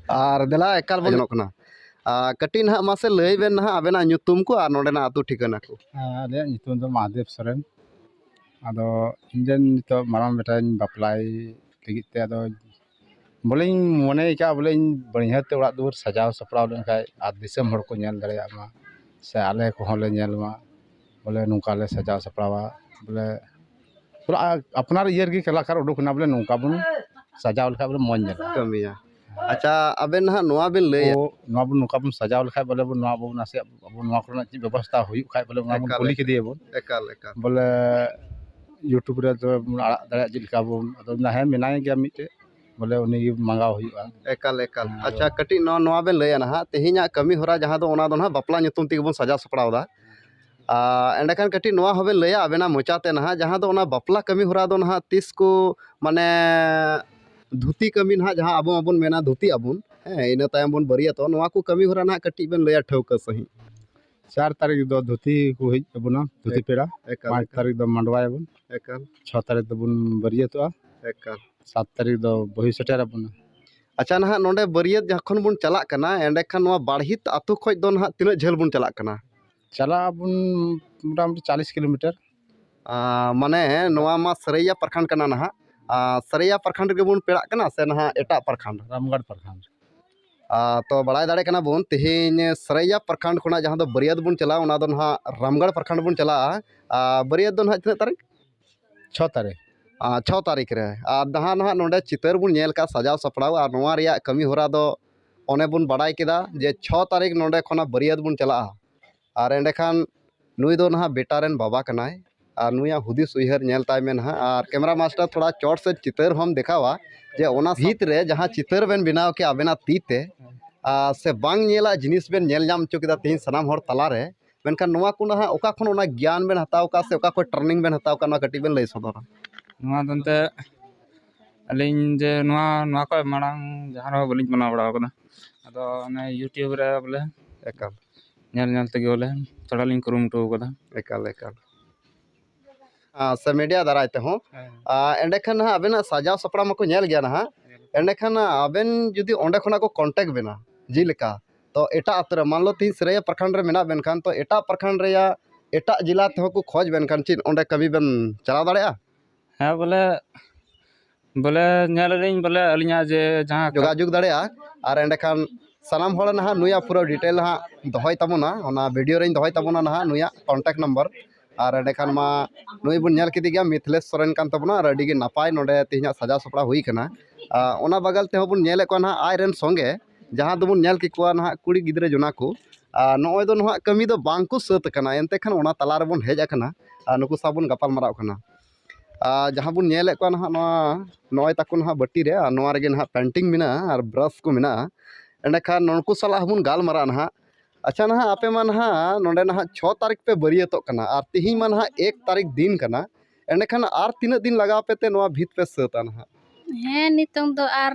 ᱟᱨ ᱫᱮᱞᱟ ᱮᱠᱟᱞ ᱵᱚᱱ ᱥᱮᱱᱚᱜ ᱠᱟᱱᱟ᱾ ᱟᱨ ᱠᱟᱹᱴᱤᱡ ᱱᱟᱦᱟᱜ ᱢᱟᱥᱮ ᱞᱟᱹᱭ ᱵᱮᱱ ᱱᱟᱦᱟᱜ ᱟᱵᱮᱱᱟᱜ ᱧᱩᱛᱩᱢ ᱠᱚ ᱟᱨ ᱱᱚᱰᱮᱱᱟᱜ ᱟᱹᱛᱩ ᱴᱷᱤᱠᱟᱹᱱᱟ ᱠᱚ᱾ ᱦᱮᱸ, ᱟᱞᱮᱭᱟᱜ ᱧᱩᱛᱩᱢ ᱫᱚ ᱢᱟᱦᱟᱫᱮᱵ ᱥᱚᱨᱮᱱ᱾ ᱟᱫᱚ ᱤᱧ ᱨᱮᱱ ᱱᱤᱛᱚᱜ ᱢᱟᱨᱟᱝ ᱵᱮᱴᱟᱧ ᱵᱟᱯᱞᱟᱭ ᱞᱟᱹᱜᱤᱫ ᱛᱮ, ᱟᱫᱚ ᱵᱚᱞᱮᱧ ᱢᱚᱱᱮ ᱟᱠᱟᱫᱼᱟ ᱵᱚᱞᱮ ᱤᱧ ᱵᱟᱹᱲᱦᱟᱹᱛ ᱛᱮ ᱚᱲᱟᱜ ᱫᱩᱣᱟᱹᱨ ᱥᱟᱡᱟᱣ ᱥᱟᱯᱲᱟᱣ ᱞᱮᱱᱠᱷᱟᱡ ᱟᱨ ᱫᱤᱥᱚᱢ ᱦᱚᱲ ᱠᱚ ᱧᱮᱞ ᱫᱟᱲᱮᱭᱟᱜ ᱢᱟ, ᱥᱮ ᱟᱞᱮ ᱠᱚᱦᱚᱸ ᱞᱮ ᱧᱮᱞ ᱢᱟ, ᱵᱚᱞᱮ ᱱᱚᱝᱠᱟ ᱞᱮ ᱥᱟᱡᱟᱣ ᱥᱟᱯᱲᱟᱣᱟ᱾ ᱵᱚᱞᱮ ᱯᱩᱨᱟᱹ ᱟᱯᱱᱟᱨ ᱤᱭᱟᱹ ᱨᱮᱜᱮ ᱠᱟᱞᱟᱠᱟᱨ ᱩᱰᱩᱠ ᱮᱱᱟ, ᱵᱚᱞᱮ ᱱᱚᱝᱠᱟ ᱵᱚᱱ ᱥᱟᱡᱟᱣ ᱞᱮᱠᱷᱟᱡ ᱵᱚᱞᱮ ᱢᱚᱡᱽ ᱧᱮᱞᱚᱜᱼᱟ᱾ ᱠᱟᱹᱢᱤᱭᱟ᱾ ᱟᱪᱪᱷᱟ, ᱟᱵᱮᱱ ᱱᱟᱦᱟᱜ ᱱᱚᱣᱟ ᱵᱮᱱ ᱞᱟᱹᱭᱟ᱾ ᱛᱚ, ᱱᱚᱣᱟ ᱵᱚᱱ, ᱱᱚᱝᱠᱟ ᱵᱚᱱ ᱥᱟᱡᱟᱣ ᱞᱮᱠᱷᱟᱡ ᱵᱚᱞᱮ ᱵᱚᱱ, ᱱᱚᱣᱟ ᱵᱚᱱ ᱱᱟᱥᱮᱭᱟᱜ ᱟᱵᱚ ᱱᱚᱣᱟ ᱠᱚᱨᱮᱱᱟᱜ ᱪᱮᱫ ᱵᱮᱵᱚᱥᱛᱷᱟ ᱦᱩᱭᱩᱜ ᱠᱷᱟᱡ ᱵᱚᱞᱮ ᱚᱱᱟ ᱵᱚᱱ ᱮᱠᱟᱞ, ᱠᱩᱞᱤ ᱮᱠᱟᱞ᱾ ᱠᱮᱫᱮᱭᱟ ᱵᱚᱱ᱾ ᱮᱠᱟᱞ, ᱮᱠᱟᱞ᱾ ᱵᱚᱞᱮ YouTube ᱨᱮ ᱛᱚᱵᱮ ᱵᱚᱱ ᱟᱲᱟᱜ ᱫᱟᱲᱮᱭᱟᱜ ᱪᱮᱫ ᱞᱮᱠᱟ ᱵᱚᱱ, ᱟᱫᱚ ᱢᱮᱱᱫᱟ, "ᱦᱮᱸ, ᱢᱮᱱᱟᱭ ᱜᱮᱭᱟ ᱢᱤᱫᱴᱮᱡ, ᱵᱚᱞᱮ ᱩᱱᱤ ᱜᱮ ᱢᱟᱸᱜᱟᱣ ᱦᱩᱭᱩᱜᱼᱟ᱾" ᱮᱠᱟᱞ, ᱮᱠᱟᱞ᱾ ᱦᱮᱸ, ᱟᱪᱪᱷᱟ, ᱟᱫᱚ ᱠᱟᱹᱴᱤᱡ ᱱᱚᱣᱟ, ᱱᱚᱣᱟ ᱵᱮᱱ ᱞᱟᱹᱭᱟ ᱱᱟᱦᱟᱜ, ᱛᱮᱦᱮᱧᱟᱜ ᱠᱟᱹᱢᱤ ᱦᱚᱨᱟ ᱡᱟᱦᱟᱸ ᱫᱚ ᱚᱱᱟ ᱫᱚ ᱱᱟᱦᱟᱜ ᱵᱟᱯᱞᱟ ᱧᱩᱛᱩᱢ ᱛᱮᱜᱮ ᱵᱚᱱ ᱥᱟᱡᱟᱣ ᱥᱟᱯᱲᱟᱣ ᱮᱫᱟ᱾ ᱟᱨ ᱮᱸᱰᱮᱠᱷᱟᱱ ᱠᱟᱹᱴᱤᱡ ᱱᱚᱣᱟ ᱦᱚᱸᱵᱮᱱ ᱞᱟᱹᱭᱟ ᱟᱵᱮᱱᱟᱜ ᱢᱚᱪᱟ ᱛᱮ ᱱᱟᱦᱟᱜ, ᱡᱟᱦᱟᱸ ᱫᱚ ᱚᱱᱟ ᱵᱟᱯᱞᱟ ᱠᱟᱹᱢᱤ ᱦᱚᱨᱟ ᱫᱚ ᱱᱟᱦᱟᱜ ᱛᱤᱥ ᱠᱚ, ᱢᱟᱱᱮ, ᱫᱷᱩᱛᱤ ᱠᱟᱹᱢᱤ ᱱᱟᱦᱟᱜ, ᱡᱟᱦᱟᱸ ᱟᱵᱚ ᱢᱟᱵᱚᱱ ᱢᱮᱱᱟ ᱫᱷᱩᱛᱤ ᱟᱵᱚᱱ, ᱦᱮᱸ, ᱤᱱᱟᱹ ᱛᱟᱭᱚᱢ ᱵᱚᱱ ᱵᱟᱹᱨᱭᱟᱹᱛᱚᱜ, ᱱᱚᱣᱟ ᱠᱚ ᱠᱟᱹᱢᱤ ᱦᱚᱨᱟ ᱱᱟᱦᱟᱜ ᱠᱟᱹᱴᱤᱡ ᱵᱮᱱ ᱞᱟᱹᱭᱟ ᱴᱷᱟᱹᱣᱠᱟᱹ ᱥᱟᱺᱦᱤᱡ᱾ ᱪᱟᱨ ᱛᱟᱹᱨᱤᱠᱷ ᱫᱚ ᱫᱷᱩᱛᱤ ᱠᱚ ᱦᱮᱡ ᱟᱵᱚᱱᱟ, ᱫᱷᱩᱛᱤ ᱮᱠ-, ᱯᱮᱲᱟ᱾ ᱮᱠᱟᱞ, ᱯᱟᱸᱪ ᱮᱠᱟᱞ᱾ ᱛᱟᱹᱨᱤᱠᱷ ᱫᱚ ᱢᱟᱰᱣᱟᱭᱟᱵᱚᱱ᱾ ᱮᱠᱟᱞ᱾ ᱪᱷᱚ ᱛᱟᱹᱨᱤᱠᱷ ᱫᱚᱵᱚᱱ ᱵᱟᱹᱨᱭᱟᱹᱛᱚᱜᱼᱟ᱾ ᱮᱠᱟᱞ᱾ ᱥᱟᱛ ᱛᱟᱹᱨᱤᱠᱷ ᱫᱚ ᱵᱟᱹᱦᱩᱭ ᱥᱮᱴᱮᱨ ᱟᱵᱚᱱᱟ᱾ ᱟᱪᱪᱷᱟ, ᱱᱟᱦᱟᱜ ᱱᱚᱰᱮ ᱵᱟᱹᱨᱭᱟᱹᱛ ᱡᱚᱠᱷᱚᱱ ᱵᱚᱱ ᱪᱟᱞᱟᱜ ᱠᱟᱱᱟ, ᱮᱸᱰᱮᱠᱷᱟᱱ ᱱᱚᱣᱟ ᱵᱟᱲᱦᱤᱛ ᱟᱹᱛᱩ ᱠᱷᱚᱱ ᱫᱚ ᱱᱟᱦᱟᱜ ᱛᱤᱱᱟᱹᱜ ᱡᱷᱟᱹᱞ ᱵᱚᱱ ᱪᱟᱞᱟᱜ ᱠᱟᱱᱟ? ᱪᱟᱞᱟᱜ ᱟᱵᱚᱱ ᱢᱚᱴᱟᱢᱩᱴᱤ ᱪᱟᱞᱤᱥ ᱠᱤᱞᱳᱢᱤᱴᱟᱨ᱾ ᱟᱸ, ᱢᱟᱱᱮ ᱱᱚᱣᱟ ᱢᱟ ᱥᱟᱹᱨᱟᱹᱭᱟ ᱯᱨᱚᱠᱷᱚᱸᱰ ᱠᱟᱱᱟ ᱱᱟᱦᱟᱜ᱾ ᱟᱸ, ᱥᱟᱹᱨᱟᱹᱭᱟ ᱯᱨᱚᱠᱷᱚᱸᱰ ᱨᱮᱜᱮ ᱵᱚᱱ ᱯᱮᱲᱟᱜ ᱠᱟᱱᱟ ᱥᱮ ᱱᱟᱦᱟᱜ ᱮᱴᱟᱜ ᱯᱨᱚᱠᱷᱚᱸᱰ? ᱨᱟᱢᱜᱚᱲ ᱯᱨᱚᱠᱷᱚᱸᱰ᱾ ᱟᱸ, ᱛᱚ ᱵᱟᱲᱟᱭ ᱫᱟᱲᱮ ᱠᱟᱱᱟ ᱵᱚᱱ ᱛᱮᱦᱮᱧ ᱥᱟᱹᱨᱟᱹᱭᱟ ᱯᱨᱚᱠᱷᱚᱸᱰ ᱠᱷᱚᱱᱟᱜ ᱡᱟᱦᱟᱸ ᱫᱚ ᱵᱟᱹᱨᱭᱟᱹᱛ ᱵᱚᱱ ᱪᱟᱞᱟᱜᱼᱟ, ᱚᱱᱟ ᱫᱚ ᱱᱟᱦᱟᱜ ᱨᱟᱢᱜᱚᱲ ᱯᱨᱚᱠᱷᱚᱸᱰ ᱵᱚᱱ ᱪᱟᱞᱟᱜᱼᱟ᱾ ᱟᱨ ᱵᱟᱹᱨᱭᱟᱹᱛ ᱫᱚ ᱱᱟᱦᱟᱜ ᱛᱤᱱᱟᱹᱜ ᱛᱟᱹᱨᱤᱠᱷ? ᱪᱷᱚ ᱛᱟᱹᱨᱤᱠᱷ᱾ ᱟᱨ ᱡᱟᱦᱟᱸ ᱱᱟᱦᱟᱜ ᱱᱚᱰᱮ ᱪᱤᱛᱟᱹᱨ ᱵᱚᱱ ᱧᱮᱞ ᱠᱟᱜ ᱥᱟᱡᱟᱣ ᱥᱟᱯᱲᱟᱣ, ᱟᱨ ᱱᱚᱣᱟ ᱨᱮᱭᱟᱜ ᱠᱟᱹᱢᱤ ᱦᱚᱨᱟ ᱫᱚ ᱚᱱᱮ ᱵᱚᱱ ᱵᱟᱲᱟᱭ ᱠᱮᱫᱟ ᱡᱮ ᱪᱷᱚ ᱛᱟᱹᱨᱤᱠᱷ ᱱᱚᱰᱮ ᱠᱷᱚᱱᱟᱜ ᱵᱟᱹᱨᱭᱟᱹᱛ ᱵᱚᱱ ᱪᱟᱞᱟᱜᱼᱟ᱾ ᱟᱨ ᱮᱸᱰᱮᱠᱷᱟᱱ ᱱᱩᱭ ᱫᱚ ᱱᱟᱦᱟᱜ ᱵᱮᱴᱟ ᱨᱮᱱ ᱵᱟᱵᱟ ᱠᱟᱱᱟᱭ, ᱟᱨ ᱱᱩᱭᱟᱜ ᱦᱩᱫᱤᱥ ᱩᱭᱦᱟᱹᱨ ᱧᱮᱞ ᱛᱟᱭ ᱢᱮ ᱱᱟᱦᱟᱜ᱾ ᱟᱨ camera master ᱛᱷᱚᱲᱟ ᱪᱚᱴ ᱥᱮᱫ ᱪᱤᱛᱟᱹᱨ ᱦᱚᱸᱢ ᱫᱮᱠᱷᱟᱣᱟ ᱡᱮ ᱚᱱᱟ ᱵᱷᱤᱛ ᱨᱮ ᱡᱟᱦᱟᱸ ᱪᱤᱛᱟᱹᱨ ᱵᱮᱱ ᱵᱮᱱᱟᱣ ᱠᱮᱜᱼᱟ ᱟᱵᱮᱱᱟᱜ ᱛᱤ ᱛᱮ, ᱟᱨ ᱥᱮ ᱵᱟᱝ ᱧᱮᱞᱟᱜ ᱡᱤᱱᱤᱥ ᱵᱮᱱ ᱧᱮᱞ ᱧᱟᱢ ᱦᱚᱪᱚ ᱠᱮᱫᱟ ᱛᱮᱦᱮᱧ ᱥᱟᱱᱟᱢ ᱦᱚᱲ ᱛᱟᱞᱟᱨᱮ, ᱢᱮᱱᱠᱷᱟᱱ ᱱᱚᱣᱟ ᱠᱚ ᱱᱟᱦᱟᱜ ᱚᱠᱟ ᱠᱷᱚᱱ ᱚᱱᱟ ᱜᱮᱭᱟᱱ ᱵᱮᱱ ᱦᱟᱛᱟᱣ ᱠᱟᱜᱼᱟ ᱥᱮ ᱚᱠᱟ ᱠᱷᱚᱱ training ᱵᱮᱱ ᱦᱟᱛᱟᱣ ᱠᱟᱜᱼᱟ, ᱱᱚᱣᱟ ᱠᱟᱹᱴᱤᱡ ᱵᱮᱱ ᱞᱟᱹᱭ ᱥᱚᱫᱚᱨᱟ? ᱱᱚᱣᱟ ᱫᱚ ᱮᱱᱛᱮ ᱟᱹᱞᱤᱧ ᱡᱮ ᱱᱚᱣᱟ, ᱱᱚᱣᱟ ᱠᱷᱚᱱ ᱢᱟᱲᱟᱝ ᱡᱟᱦᱟᱸ ᱨᱮᱦᱚᱸ ᱵᱟᱹᱞᱤᱧ ᱵᱮᱱᱟᱣ ᱵᱟᱲᱟ ᱟᱠᱟᱫᱟ᱾ ᱟᱫᱚ ᱚᱱᱮ YouTube ᱨᱮ ᱵᱚᱞᱮ ᱮᱠᱟᱞ᱾ ᱧᱮᱞ ᱧᱮᱞ ᱛᱮᱜᱮ ᱵᱚᱞᱮ ᱛᱷᱚᱲᱟ ᱞᱤᱧ ᱠᱩᱨᱩᱢᱩᱴᱩ ᱟᱠᱟᱫᱟ᱾ ᱮᱠᱟᱞ, ᱮᱠᱟᱞ᱾ ᱟᱨ ᱥᱮ media ᱫᱟᱨᱟᱭ ᱛᱮᱦᱚᱸ᱾ ᱦᱮᱸ᱾ ᱟᱨ ᱮᱸᱰᱮᱠᱷᱟᱱ ᱱᱟᱦᱟᱜ ᱟᱵᱮᱱᱟᱜ ᱥᱟᱡᱟᱣ ᱥᱟᱯᱲᱟᱣ ᱢᱟᱠᱚ ᱧᱮᱞ ᱜᱮᱭᱟ ᱱᱟᱦᱟᱜ᱾ ᱧᱮᱞ᱾ ᱮᱸᱰᱮᱠᱷᱟᱱ ᱟᱵᱮᱱ ᱡᱩᱫᱤ ᱚᱸᱰᱮ ᱠᱷᱚᱱᱟᱜ ᱠᱚ contact ᱵᱮᱱᱟ, ᱡᱮᱞᱮᱠᱟ ᱛᱚ ᱮᱴᱟᱜ ᱟᱛᱳ ᱨᱮ, ᱢᱟᱱ ᱞᱚ ᱛᱮᱦᱮᱧ ᱥᱟᱹᱨᱟᱹᱭᱟ ᱯᱨᱚᱠᱷᱚᱸᱰ ᱨᱮ ᱢᱮᱱᱟᱜ ᱵᱮᱱ ᱠᱷᱟᱱ, ᱛᱚ ᱮᱴᱟᱜ ᱯᱨᱚᱠᱷᱚᱸᱰ ᱨᱮᱭᱟᱜ ᱮᱴᱟᱜ ᱡᱮᱞᱟ ᱛᱮᱦᱚᱸ ᱠᱚ ᱠᱷᱚᱡᱽ ᱵᱮᱱ ᱠᱷᱟᱱ, ᱪᱮᱫ ᱚᱸᱰᱮ ᱠᱟᱹᱢᱤ ᱵᱮᱱ ᱪᱟᱞᱟᱣ ᱫᱟᱲᱮᱭᱟᱜᱼᱟ? ᱦᱮᱸ, ᱵᱚᱞᱮ, ᱵᱚᱞᱮ ᱧᱮᱞ ᱟᱹᱞᱤᱧ ᱵᱚᱞᱮ ᱟᱹᱞᱤᱧᱟᱜ ᱡᱮ ᱡᱟᱦᱟᱸ ᱡᱳᱜᱟᱡᱳᱜᱽ ᱫᱟᱲᱮᱭᱟᱜᱼᱟ᱾ ᱟᱨ ᱮᱸᱰᱮᱠᱷᱟᱱ ᱥᱟᱱᱟᱢ ᱦᱚᱲ ᱱᱟᱦᱟᱜ ᱱᱩᱭᱟᱜ ᱯᱩᱨᱟᱹ detail ᱦᱟᱸᱜ ᱫᱚᱦᱚᱭ ᱛᱟᱵᱚᱱᱟ, ᱚᱱᱟ video ᱨᱮᱧ ᱫᱚᱦᱚᱭ ᱛᱟᱵᱚᱱᱟ ᱱᱟᱦᱟᱜ ᱱᱩᱭᱟᱜ contact number᱾ ᱟᱨ ᱮᱸᱰᱮᱠᱷᱟᱱ ᱢᱟ ᱱᱩᱭ ᱵᱚᱱ ᱧᱮᱞ ᱠᱮᱫᱮ ᱜᱮᱭᱟ, ᱢᱤᱛᱷᱤᱞᱮᱥ ᱥᱚᱨᱮᱱ ᱠᱟᱱ ᱛᱟᱵᱚᱱᱟ, ᱟᱨ ᱟᱹᱰᱤ ᱜᱮ ᱱᱟᱯᱟᱭ ᱱᱚᱰᱮ ᱛᱮᱦᱮᱧᱟᱜ ᱥᱟᱡᱟᱣ ᱥᱟᱯᱲᱟᱣ ᱦᱩᱭ ᱠᱟᱱᱟ᱾ ᱟᱨ ᱚᱱᱟ ᱵᱟᱜᱟᱞ ᱛᱮᱦᱚᱸ ᱵᱚᱱ ᱧᱮᱞᱮᱫ ᱠᱚᱣᱟ ᱱᱟᱦᱟᱜ ᱟᱡ ᱨᱮᱱ ᱥᱚᱸᱜᱮ, ᱡᱟᱦᱟᱸ ᱫᱚᱵᱚᱱ ᱧᱮᱞ ᱠᱮᱫ ᱠᱚᱣᱟ ᱱᱟᱦᱟᱜ ᱠᱩᱲᱤ ᱜᱤᱫᱽᱨᱟᱹ ᱡᱚᱱᱟ ᱠᱚ᱾ ᱟᱨ ᱱᱚᱜᱼᱚᱭ ᱫᱚ ᱱᱟᱦᱟᱜ ᱠᱟᱹᱢᱤ ᱫᱚ ᱵᱟᱝ ᱠᱚ ᱥᱟᱹᱛ ᱟᱠᱟᱱᱟ, ᱮᱱᱛᱮ ᱠᱷᱟᱱ ᱚᱱᱟ ᱛᱟᱞᱟ ᱨᱮᱵᱚᱱ ᱦᱮᱡ ᱟᱠᱟᱱᱟ ᱟᱨ ᱱᱩᱠᱩ ᱥᱟᱶ ᱵᱚᱱ ᱜᱟᱯᱟᱞ ᱢᱟᱨᱟᱣ ᱠᱟᱱᱟ᱾ ᱟᱨ ᱡᱟᱦᱟᱸ ᱵᱚᱱ ᱧᱮᱞᱮᱫ ᱠᱚᱣᱟ ᱱᱟᱦᱟᱜ ᱱᱚᱣᱟ, ᱱᱚᱜᱼᱚᱭ ᱛᱟᱠᱚ ᱱᱟᱦᱟᱜ ᱵᱟᱹᱴᱤ ᱨᱮ, ᱟᱨ ᱱᱚᱣᱟ ᱨᱮᱜᱮ ᱱᱟᱦᱟᱜ painting ᱢᱮᱱᱟᱜᱼᱟ ᱟᱨ brush ᱠᱚ ᱢᱮᱱᱟᱜᱼᱟ᱾ ᱮᱸᱰᱮᱠᱷᱟᱱ ᱱᱩᱠᱩ ᱥᱟᱞᱟᱜ ᱦᱚᱸᱵᱚᱱ ᱜᱟᱞᱢᱟᱨᱟᱜᱼᱟ ᱱᱟᱦᱟᱜ᱾ ᱟᱪᱪᱷᱟ, ᱱᱟᱦᱟᱜ ᱟᱯᱮ ᱢᱟ ᱱᱟᱦᱟᱜ ᱱᱚᱰᱮ ᱱᱟᱦᱟᱜ ᱪᱷᱚ ᱛᱟᱹᱨᱤᱠᱷ ᱯᱮ ᱵᱟᱹᱨᱭᱟᱹᱛᱚᱜ ᱠᱟᱱᱟ ᱟᱨ ᱛᱤᱦᱤᱧ ᱢᱟ ᱱᱟᱦᱟᱜ ᱮᱠ ᱛᱟᱹᱨᱤᱠᱷ ᱫᱤᱱ ᱠᱟᱱᱟ, ᱮᱸᱰᱮᱠᱷᱟᱱ ᱟᱨ ᱛᱤᱱᱟᱹᱜ ᱫᱤᱱ ᱞᱟᱜᱟᱣ ᱯᱮ ᱛᱮ ᱱᱚᱣᱟ ᱵᱷᱤᱛ ᱯᱮ ᱥᱟᱹᱛᱟ ᱱᱟᱦᱟᱜ? ᱦᱮᱸ, ᱱᱤᱛᱚᱝ ᱫᱚ ᱟᱨ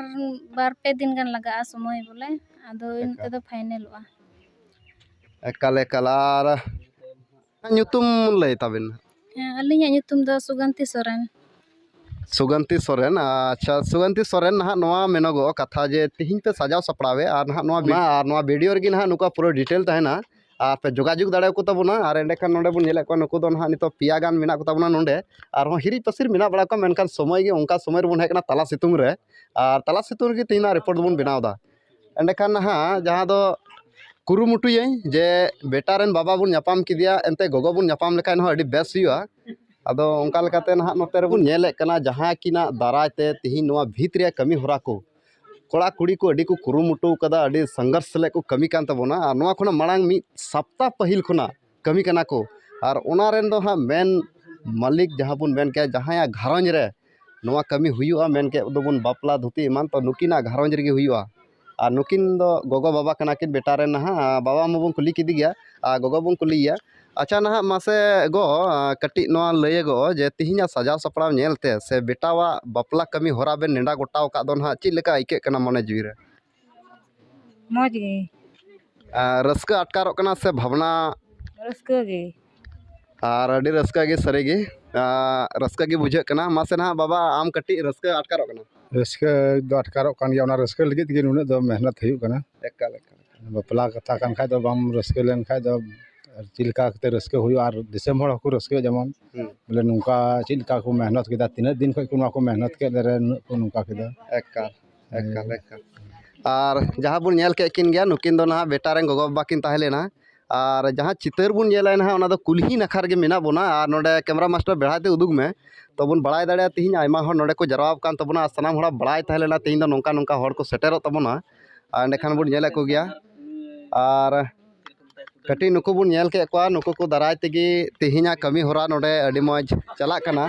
ᱵᱟᱨ ᱯᱮ ᱫᱤᱱ ᱜᱟᱱ ᱞᱟᱜᱟᱜᱼᱟ ᱥᱚᱢᱚᱭ ᱵᱚᱞᱮ, ᱟᱫᱚ ᱤᱱᱟᱹᱜ ᱮᱠᱟᱞ᱾ ᱛᱮᱫᱚ ᱯᱷᱟᱭᱱᱮᱞᱚᱜᱼᱟ᱾ ᱮᱠᱟᱞ, ᱮᱠᱟᱞ᱾ ᱟᱨ ᱧᱩᱛᱩᱢ ᱞᱟᱹᱭ ᱛᱟᱵᱮᱱ᱾ ᱦᱮᱸ, ᱟᱹᱞᱤᱧᱟᱜ ᱧᱩᱛᱩᱢ ᱫᱚ ᱥᱩᱜᱟᱱᱛᱤ ᱥᱚᱨᱮᱱ᱾ ᱥᱩᱜᱟᱱᱛᱤ ᱥᱚᱨᱮᱱ, ᱟᱪᱪᱷᱟ, ᱥᱩᱜᱟᱱᱛᱤ ᱥᱚᱨᱮᱱ, ᱱᱟᱦᱟᱜ ᱱᱚᱣᱟ ᱢᱮᱱᱚᱜᱚᱜ ᱠᱟᱛᱷᱟ ᱡᱮ ᱛᱤᱦᱤᱧ ᱯᱮ ᱥᱟᱡᱟᱣ ᱥᱟᱯᱲᱟᱣᱮᱫ, ᱟᱨ ᱱᱟᱦᱟᱜ ᱱᱚᱣᱟ ᱵᱤ-, ᱟᱨ ᱱᱚᱣᱟ ᱵᱷᱤᱰᱤᱭᱳ ᱨᱮᱜᱮ ᱱᱟᱦᱟᱜ ᱱᱩᱠᱩᱣᱟᱜ ᱯᱩᱨᱟᱹ ᱰᱤᱴᱮᱞ ᱛᱟᱦᱮᱱᱟ, ᱟᱨ ᱯᱮ ᱡᱳᱜᱟᱡᱳᱜᱽ ᱫᱟᱲᱮᱭᱟᱠᱚ ᱛᱟᱵᱚᱱᱟ᱾ ᱟᱨ ᱮᱸᱰᱮᱠᱷᱟᱱ ᱱᱚᱰᱮ ᱵᱚᱱ ᱧᱮᱞᱮᱫ ᱠᱚᱣᱟ, ᱱᱩᱠᱩ ᱫᱚ ᱱᱟᱦᱟᱜ ᱱᱤᱛᱚᱜ ᱯᱮᱭᱟ ᱜᱟᱱ ᱢᱮᱱᱟᱜ ᱠᱚ ᱛᱟᱵᱚᱱᱟ ᱱᱚᱰᱮ, ᱟᱨᱦᱚᱸ ᱦᱤᱨᱤᱡ ᱯᱟᱹᱥᱤᱨ ᱢᱮᱱᱟᱜ ᱵᱟᱲᱟ ᱠᱚᱣᱟ, ᱢᱮᱱᱠᱷᱟᱱ ᱥᱚᱢᱚᱭ ᱜᱮ ᱚᱱᱠᱟ ᱥᱚᱢᱚᱭ ᱨᱮᱵᱚᱱ ᱦᱮᱡ ᱠᱟᱱᱟ ᱛᱟᱞᱟ ᱥᱤᱛᱩᱝ ᱨᱮ, ᱟᱨ ᱛᱟᱞᱟ ᱥᱤᱛᱩᱝ ᱨᱮᱜᱮ ᱛᱮᱦᱮᱧ ᱱᱟᱦᱟᱜ ᱨᱤᱯᱳᱨᱴ ᱫᱚᱵᱚᱱ ᱵᱮᱱᱟᱣ ᱮᱫᱟ᱾ ᱮᱸᱰᱮᱠᱷᱟᱱ ᱱᱟᱦᱟᱜ ᱡᱟᱦᱟᱸ ᱫᱚ ᱠᱩᱨᱩᱢᱩᱴᱩᱭᱟᱹᱧ ᱡᱮ ᱵᱮᱴᱟ ᱨᱮᱱ ᱵᱟᱵᱟ ᱵᱚᱱ ᱧᱟᱯᱟᱢ ᱠᱮᱫᱮᱭᱟ, ᱮᱱᱛᱮ ᱜᱚᱜᱚ ᱵᱚᱱ ᱧᱟᱯᱟᱢ ᱞᱮᱠᱷᱟᱱ ᱦᱚᱸ ᱟᱹᱰᱤ ᱵᱮᱥ ᱦᱩᱭᱩᱜᱼᱟ᱾ ᱟᱫᱚ ᱚᱱᱠᱟ ᱞᱮᱠᱟᱛᱮ ᱱᱟᱦᱟᱜ ᱱᱚᱛᱮ ᱨᱮᱵᱚᱱ ᱧᱮᱞᱮᱫ ᱠᱟᱱᱟ, ᱡᱟᱦᱟᱸ ᱠᱤᱱᱟᱜ ᱫᱟᱨᱟᱭ ᱛᱮ ᱛᱤᱦᱤᱧ ᱱᱚᱣᱟ ᱵᱷᱤᱛ ᱨᱮᱭᱟᱜ ᱠᱟᱹᱢᱤ ᱦᱚᱨᱟ ᱠᱚ ᱠᱚᱲᱟ ᱠᱩᱲᱤ ᱠᱚ ᱟᱹᱰᱤ ᱠᱚ ᱠᱩᱨᱩᱢᱩᱴᱩ ᱠᱟᱫᱟ, ᱟᱹᱰᱤ ᱥᱚᱝᱜᱷᱚᱨᱥ ᱥᱟᱞᱟᱜ ᱠᱚ ᱠᱟᱹᱢᱤ ᱠᱟᱱ ᱛᱟᱵᱚᱱᱟ᱾ ᱟᱨ ᱱᱚᱣᱟ ᱠᱷᱚᱱᱟᱜ ᱢᱟᱲᱟᱝ ᱢᱤᱫ ᱥᱟᱯᱛᱟ ᱯᱟᱹᱦᱤᱞ ᱠᱷᱚᱱᱟᱜ ᱠᱟᱹᱢᱤ ᱠᱟᱱᱟ ᱠᱚ᱾ ᱟᱨ ᱚᱱᱟ ᱨᱮᱱ ᱫᱚ ᱦᱟᱸᱜ ᱢᱮᱱ ᱢᱟᱹᱞᱤᱠ ᱡᱟᱦᱟᱸ ᱵᱚᱱ ᱢᱮᱱ ᱠᱮᱭᱟ, ᱡᱟᱦᱟᱸᱭᱟᱜ ᱜᱷᱟᱨᱚᱸᱡᱽ ᱨᱮ ᱱᱚᱣᱟ ᱠᱟᱹᱢᱤ ᱦᱩᱭᱩᱜᱼᱟ, ᱢᱮᱱ ᱠᱮᱫ ᱫᱚᱵᱚᱱ ᱵᱟᱯᱞᱟ ᱫᱷᱩᱛᱤ ᱮᱢᱟᱱ, ᱛᱚ ᱱᱩᱠᱤᱱᱟᱜ ᱜᱷᱟᱨᱚᱸᱡᱽ ᱨᱮᱜᱮ ᱦᱩᱭᱩᱜᱼᱟ᱾ ᱟᱨ ᱱᱩᱠᱤᱱ ᱫᱚ ᱜᱚᱜᱚ ᱵᱟᱵᱟ ᱠᱟᱱᱟ ᱠᱤᱱ ᱵᱮᱴᱟ ᱨᱮᱱ ᱱᱟᱦᱟᱜ᱾ ᱵᱟᱵᱟ ᱢᱟᱵᱚᱱ ᱠᱩᱞᱤ ᱠᱮᱫᱮ ᱜᱮᱭᱟ, ᱟᱨ ᱜᱚᱜᱚ ᱵᱚᱱ ᱠᱩᱞᱤᱭᱮᱭᱟ᱾ ᱟᱪᱪᱷᱟ, ᱱᱟᱦᱟᱜ ᱢᱟᱥᱮ ᱜᱚ, ᱟᱸ, ᱠᱟᱹᱴᱤᱡ ᱱᱚᱣᱟ ᱞᱟᱹᱭᱟᱹᱜᱚᱜ ᱡᱮ ᱛᱤᱦᱤᱧᱟᱜ ᱥᱟᱡᱟᱣ ᱥᱟᱯᱲᱟᱣ ᱧᱮᱞ ᱛᱮ ᱥᱮ ᱵᱮᱴᱟᱣᱟᱜ ᱵᱟᱯᱞᱟ ᱠᱟᱹᱢᱤ ᱦᱚᱨᱟ ᱵᱮᱱ ᱱᱮᱰᱟ ᱜᱚᱴᱟᱣ ᱟᱠᱟᱫ ᱫᱚ ᱱᱟᱦᱟᱜ ᱪᱮᱫ ᱞᱮᱠᱟ ᱟᱹᱭᱠᱟᱹᱜ ᱠᱟᱱᱟ ᱢᱚᱱᱮ ᱡᱤᱣᱤ ᱨᱮ? ᱢᱚᱡᱽ ᱜᱮ᱾ ᱟᱨ ᱨᱟᱹᱥᱠᱟᱹ ᱟᱴᱠᱟᱨᱚᱜ ᱠᱟᱱᱟ ᱥᱮ ᱵᱷᱟᱵᱽᱱᱟ? ᱨᱟᱹᱥᱠᱟᱹ ᱜᱮ᱾ ᱟᱨ ᱟᱹᱰᱤ ᱨᱟᱹᱥᱠᱟᱹ ᱜᱮ ᱥᱟᱹᱨᱤ ᱜᱮ᱾ ᱟᱨ ᱨᱟᱹᱥᱠᱟᱹ ᱜᱮ ᱵᱩᱡᱷᱟᱹᱜ ᱠᱟᱱᱟ᱾ ᱢᱟᱥᱮ ᱱᱟᱦᱟᱜ ᱵᱟᱵᱟ, ᱟᱢ ᱠᱟᱹᱴᱤᱡ ᱨᱟᱹᱥᱠᱟᱹ ᱟᱴᱠᱟᱨᱚᱜ ᱠᱟᱱᱟ? ᱨᱟᱹᱥᱠᱟᱹ ᱫᱚ ᱟᱴᱠᱟᱨᱚᱜ ᱠᱟᱱ ᱜᱮᱭᱟ, ᱚᱱᱟ ᱨᱟᱹᱥᱠᱟᱹ ᱞᱟᱹᱜᱤᱫ ᱛᱮᱜᱮ ᱱᱩᱱᱟᱹᱜ ᱫᱚ ᱢᱮᱦᱱᱚᱛ ᱦᱩᱭᱩᱜ ᱠᱟᱱᱟ᱾ ᱮᱠᱟᱞ, ᱮᱠᱟᱞ, ᱮᱠᱟᱞ᱾ ᱵᱟᱯᱞᱟ ᱠᱟᱛᱷᱟ ᱠᱟᱱ ᱠᱷᱟᱡ ᱫᱚ ᱵᱟᱢ ᱨᱟᱹᱥᱠᱟᱹ ᱞᱮᱱ ᱠᱷᱟᱡ ᱫᱚ ᱟᱨ ᱪᱮᱫ ᱞᱮᱠᱟ ᱠᱟᱛᱮ ᱨᱟᱹᱥᱠᱟᱹ ᱦᱩᱭᱩᱜᱼᱟ, ᱟᱨ ᱫᱤᱥᱚᱢ ᱦᱚᱲ ᱦᱚᱸᱠᱚ ᱨᱟᱹᱥᱠᱟᱹᱭᱟ, ᱡᱮᱢᱚᱱ ᱦᱩᱸ᱾ ᱵᱚᱞᱮ ᱱᱚᱝᱠᱟ ᱪᱮᱫ ᱞᱮᱠᱟ ᱠᱚ ᱢᱮᱦᱱᱚᱛ ᱠᱮᱫᱟ, ᱛᱤᱱᱟᱹᱜ ᱫᱤᱱ ᱠᱷᱚᱡ ᱠᱚ ᱱᱚᱣᱟ ᱠᱚ ᱢᱮᱦᱱᱚᱛ ᱠᱮᱫ ᱨᱮ ᱱᱩᱱᱟᱹᱜ ᱠᱚ ᱱᱚᱝᱠᱟ ᱠᱮᱫᱟ᱾ ᱮᱠᱟᱞ, ᱦᱮᱸ᱾ ᱮᱠᱟᱞ, ᱮᱠᱟᱞ᱾ ᱟᱨ ᱡᱟᱦᱟᱸ ᱵᱚᱱ ᱧᱮᱞ ᱠᱮᱫ ᱠᱤᱱ ᱜᱮᱭᱟ, ᱱᱩᱠᱤᱱ ᱫᱚ ᱱᱟᱦᱟᱜ ᱵᱮᱴᱟ ᱨᱮᱱ ᱜᱚᱜᱚ ᱵᱟᱵᱟ ᱠᱤᱱ ᱛᱟᱦᱮᱸ ᱞᱮᱱᱟ᱾ ᱟᱨ ᱡᱟᱦᱟᱸ ᱪᱤᱛᱟᱹᱨ ᱵᱚᱱ ᱧᱮᱞᱟ ᱱᱟᱦᱟᱜ, ᱚᱱᱟ ᱫᱚ ᱠᱩᱞᱦᱤ ᱱᱟᱠᱷᱟ ᱨᱮᱜᱮ ᱢᱮᱱᱟᱜ ᱵᱚᱱᱟ᱾ ᱟᱨ ᱱᱚᱰᱮ ᱠᱮᱢᱨᱟ ᱢᱟᱥᱴᱟᱨ ᱵᱮᱲᱦᱟᱭ ᱛᱮ ᱩᱫᱩᱜᱽ ᱢᱮ, ᱛᱚ ᱵᱚᱱ ᱵᱟᱲᱟᱭ ᱫᱟᱲᱮᱭᱟᱜᱼᱟ ᱛᱮᱦᱮᱧ ᱟᱭᱢᱟ ᱦᱚᱲ ᱱᱚᱰᱮ ᱠᱚ ᱡᱟᱨᱣᱟ ᱟᱠᱟᱱ ᱛᱟᱵᱚᱱᱟ᱾ ᱟᱨ ᱥᱟᱱᱟᱢ ᱦᱚᱲᱟᱜ ᱵᱟᱲᱟᱭ ᱛᱟᱦᱮᱸ ᱞᱮᱱᱟ ᱛᱮᱦᱮᱧ ᱫᱚ ᱱᱚᱝᱠᱟ ᱱᱚᱝᱠᱟ ᱦᱚᱲ ᱠᱚ ᱥᱮᱴᱮᱨᱚᱜ ᱛᱟᱵᱚᱱᱟ᱾ ᱟᱨ ᱮᱸᱰᱮᱠᱷᱟᱱ ᱵᱚᱱ ᱧᱮᱞᱮᱫ ᱠᱚᱜᱮᱭᱟ᱾ ᱟᱨ ᱠᱟᱹᱴᱤᱡ ᱱᱩᱠᱩ ᱵᱚᱱ ᱧᱮᱞ ᱠᱮᱫ ᱠᱚᱣᱟ, ᱱᱩᱠᱩ ᱠᱚ ᱫᱟᱨᱟᱭ ᱛᱮᱜᱮ ᱛᱮᱦᱮᱧᱟᱜ ᱠᱟᱹᱢᱤ ᱦᱚᱨᱟ ᱱᱚᱰᱮ ᱟᱹᱰᱤ ᱢᱚᱡᱽ ᱪᱟᱞᱟᱜ ᱠᱟᱱᱟ᱾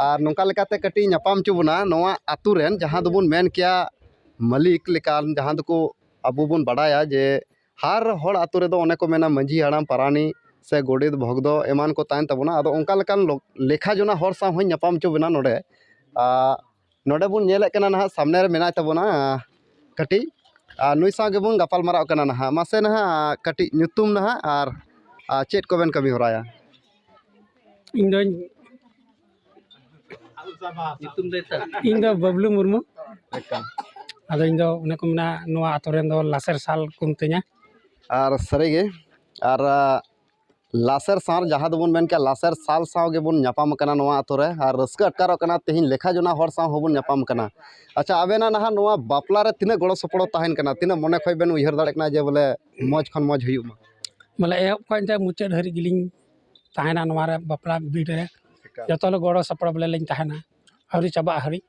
ᱟᱨ ᱱᱚᱝᱠᱟ ᱞᱮᱠᱟᱛᱮ ᱠᱟᱹᱴᱤᱡ ᱧᱟᱯᱟᱢ ᱦᱚᱪᱚ ᱵᱚᱱᱟ ᱱᱚᱣᱟ ᱟᱛᱳ ᱨᱮᱱ, ᱡᱟᱦᱟᱸ ᱫᱚᱵᱚᱱ ᱢᱮᱱ ᱠᱮᱭᱟ ᱢᱟᱹᱞᱤᱠ ᱞᱮᱠᱟᱱ, ᱡᱟᱦᱟᱸ ᱫᱚᱠᱚ ᱟᱵᱚ ᱵᱚᱱ ᱵᱟᱰᱟᱭᱟ ᱡᱮ ᱦᱟᱨ ᱦᱚᱲ ᱟᱛᱳ ᱨᱮᱫᱚ ᱚᱱᱮ ᱠᱚ ᱢᱮᱱᱟ ᱢᱟᱹᱡᱷᱤ ᱦᱟᱲᱟᱢ, ᱯᱟᱨᱟᱱᱤᱠ ᱥᱮ ᱜᱚᱰᱮᱛ, ᱵᱷᱚᱜᱽᱫᱚ ᱮᱢᱟᱱ ᱠᱚ ᱛᱟᱦᱮᱱ ᱛᱟᱵᱚᱱᱟ᱾ ᱟᱫᱚ ᱚᱱᱠᱟ ᱞᱮᱠᱟᱱ ᱞᱚ-, ᱞᱮᱠᱷᱟ ᱡᱚᱱᱟ ᱦᱚᱲ ᱥᱟᱶ ᱦᱚᱸᱧ ᱧᱟᱯᱟᱢ ᱦᱚᱪᱚ ᱵᱮᱱᱟ ᱱᱚᱰᱮ᱾ ᱟᱨ ᱱᱚᱰᱮ ᱵᱚᱱ ᱧᱮᱞᱮᱫ ᱠᱟᱱᱟ ᱱᱟᱦᱟᱜ ᱥᱟᱢᱱᱮ ᱨᱮ ᱢᱮᱱᱟᱭ ᱛᱟᱵᱚᱱᱟ, ᱟᱸ, ᱠᱟᱹᱴᱤᱡ ᱟᱨ ᱱᱩᱭ ᱥᱟᱶ ᱜᱮᱵᱚᱱ ᱜᱟᱯᱟᱞ ᱢᱟᱨᱟᱜ ᱠᱟᱱᱟ ᱱᱟᱦᱟᱜ᱾ ᱢᱟᱥᱮ ᱱᱟᱦᱟᱜ ᱠᱟᱹᱴᱤᱡ ᱧᱩᱛᱩᱢ ᱱᱟᱦᱟᱜ ᱟᱨ, ᱟᱨ ᱪᱮᱫ ᱠᱚᱵᱮᱱ ᱠᱟᱹᱢᱤ ᱦᱚᱨᱟᱭᱟ? ᱤᱧ ᱫᱚᱧ ᱧᱩᱛᱩᱢ ᱫᱚ ᱮᱴᱟᱜ? ᱤᱧ ᱫᱚ ᱵᱟᱹᱵᱽᱞᱩ ᱢᱩᱨᱢᱩ᱾ ᱮᱠᱟᱞ᱾ ᱟᱫᱚ ᱤᱧ ᱫᱚ ᱚᱱᱮ ᱠᱚ ᱢᱮᱱᱟ, ᱱᱚᱣᱟ ᱟᱛᱳ ᱨᱮᱱ ᱫᱚ ᱞᱟᱥᱮᱨ ᱥᱟᱞ ᱠᱚ ᱢᱤᱛᱟᱹᱧᱟ᱾ ᱟᱨ ᱥᱟᱹᱨᱤᱜᱮ, ᱟᱨ, ᱟ, ᱞᱟᱥᱮᱨ ᱥᱟᱞ, ᱡᱟᱦᱟᱸ ᱫᱚᱵᱚᱱ ᱢᱮᱱ ᱠᱮᱭᱟ, ᱞᱟᱥᱮᱨ ᱥᱟᱞ ᱥᱟᱶ ᱜᱮᱵᱚᱱ ᱧᱟᱯᱟᱢ ᱠᱟᱱᱟ ᱱᱚᱣᱟ ᱟᱛᱳ ᱨᱮ, ᱟᱨ ᱨᱟᱹᱥᱠᱟᱹ ᱟᱴᱠᱟᱨᱚᱜ ᱠᱟᱱᱟ ᱛᱮᱦᱮᱧ ᱞᱮᱠᱷᱟ ᱡᱚᱱᱟ ᱦᱚᱲ ᱥᱟᱶ ᱦᱚᱸᱵᱚᱱ ᱧᱟᱯᱟᱢ ᱠᱟᱱᱟ᱾ ᱟᱪᱪᱷᱟ, ᱟᱵᱮᱱᱟᱜ ᱱᱟᱦᱟᱜ ᱱᱚᱣᱟ ᱵᱟᱯᱞᱟ ᱨᱮ ᱛᱤᱱᱟᱹᱜ ᱜᱚᱲᱚ ᱥᱚᱯᱚᱦᱚᱫ ᱛᱟᱦᱮᱱ ᱠᱟᱱᱟ? ᱛᱤᱱᱟᱹᱜ ᱢᱚᱱᱮ ᱠᱷᱚᱡ ᱵᱮᱱ ᱩᱭᱦᱟᱹᱨ ᱫᱟᱲᱮᱭᱟᱜ ᱠᱟᱱᱟ ᱡᱮ ᱵᱚᱞᱮ ᱢᱚᱡᱽ ᱠᱷᱚᱱ ᱢᱚᱡᱽ ᱦᱩᱭᱩᱜ ᱢᱟ? ᱵᱚᱞᱮ ᱮᱦᱚᱵ ᱠᱷᱚᱱ ᱛᱮ ᱢᱩᱪᱟᱹᱫ ᱦᱟᱹᱨᱤᱡ ᱜᱮᱞᱤᱧ ᱛᱟᱦᱮᱱᱟ ᱱᱚᱣᱟ ᱨᱮ, ᱵᱟᱯᱞᱟ ᱵᱷᱤᱲ ᱨᱮ᱾ ᱮᱠᱟᱞ᱾ ᱡᱚᱛᱚ ᱦᱚᱲ ᱜᱚᱲᱚ ᱥᱚᱯᱚᱦᱚᱫ ᱵᱚᱞᱮ ᱞᱤᱧ ᱛᱟᱦᱮᱱᱟ ᱟᱹᱣᱨᱤ ᱪᱟᱵᱟᱜ ᱦᱟᱹᱨᱤᱡ᱾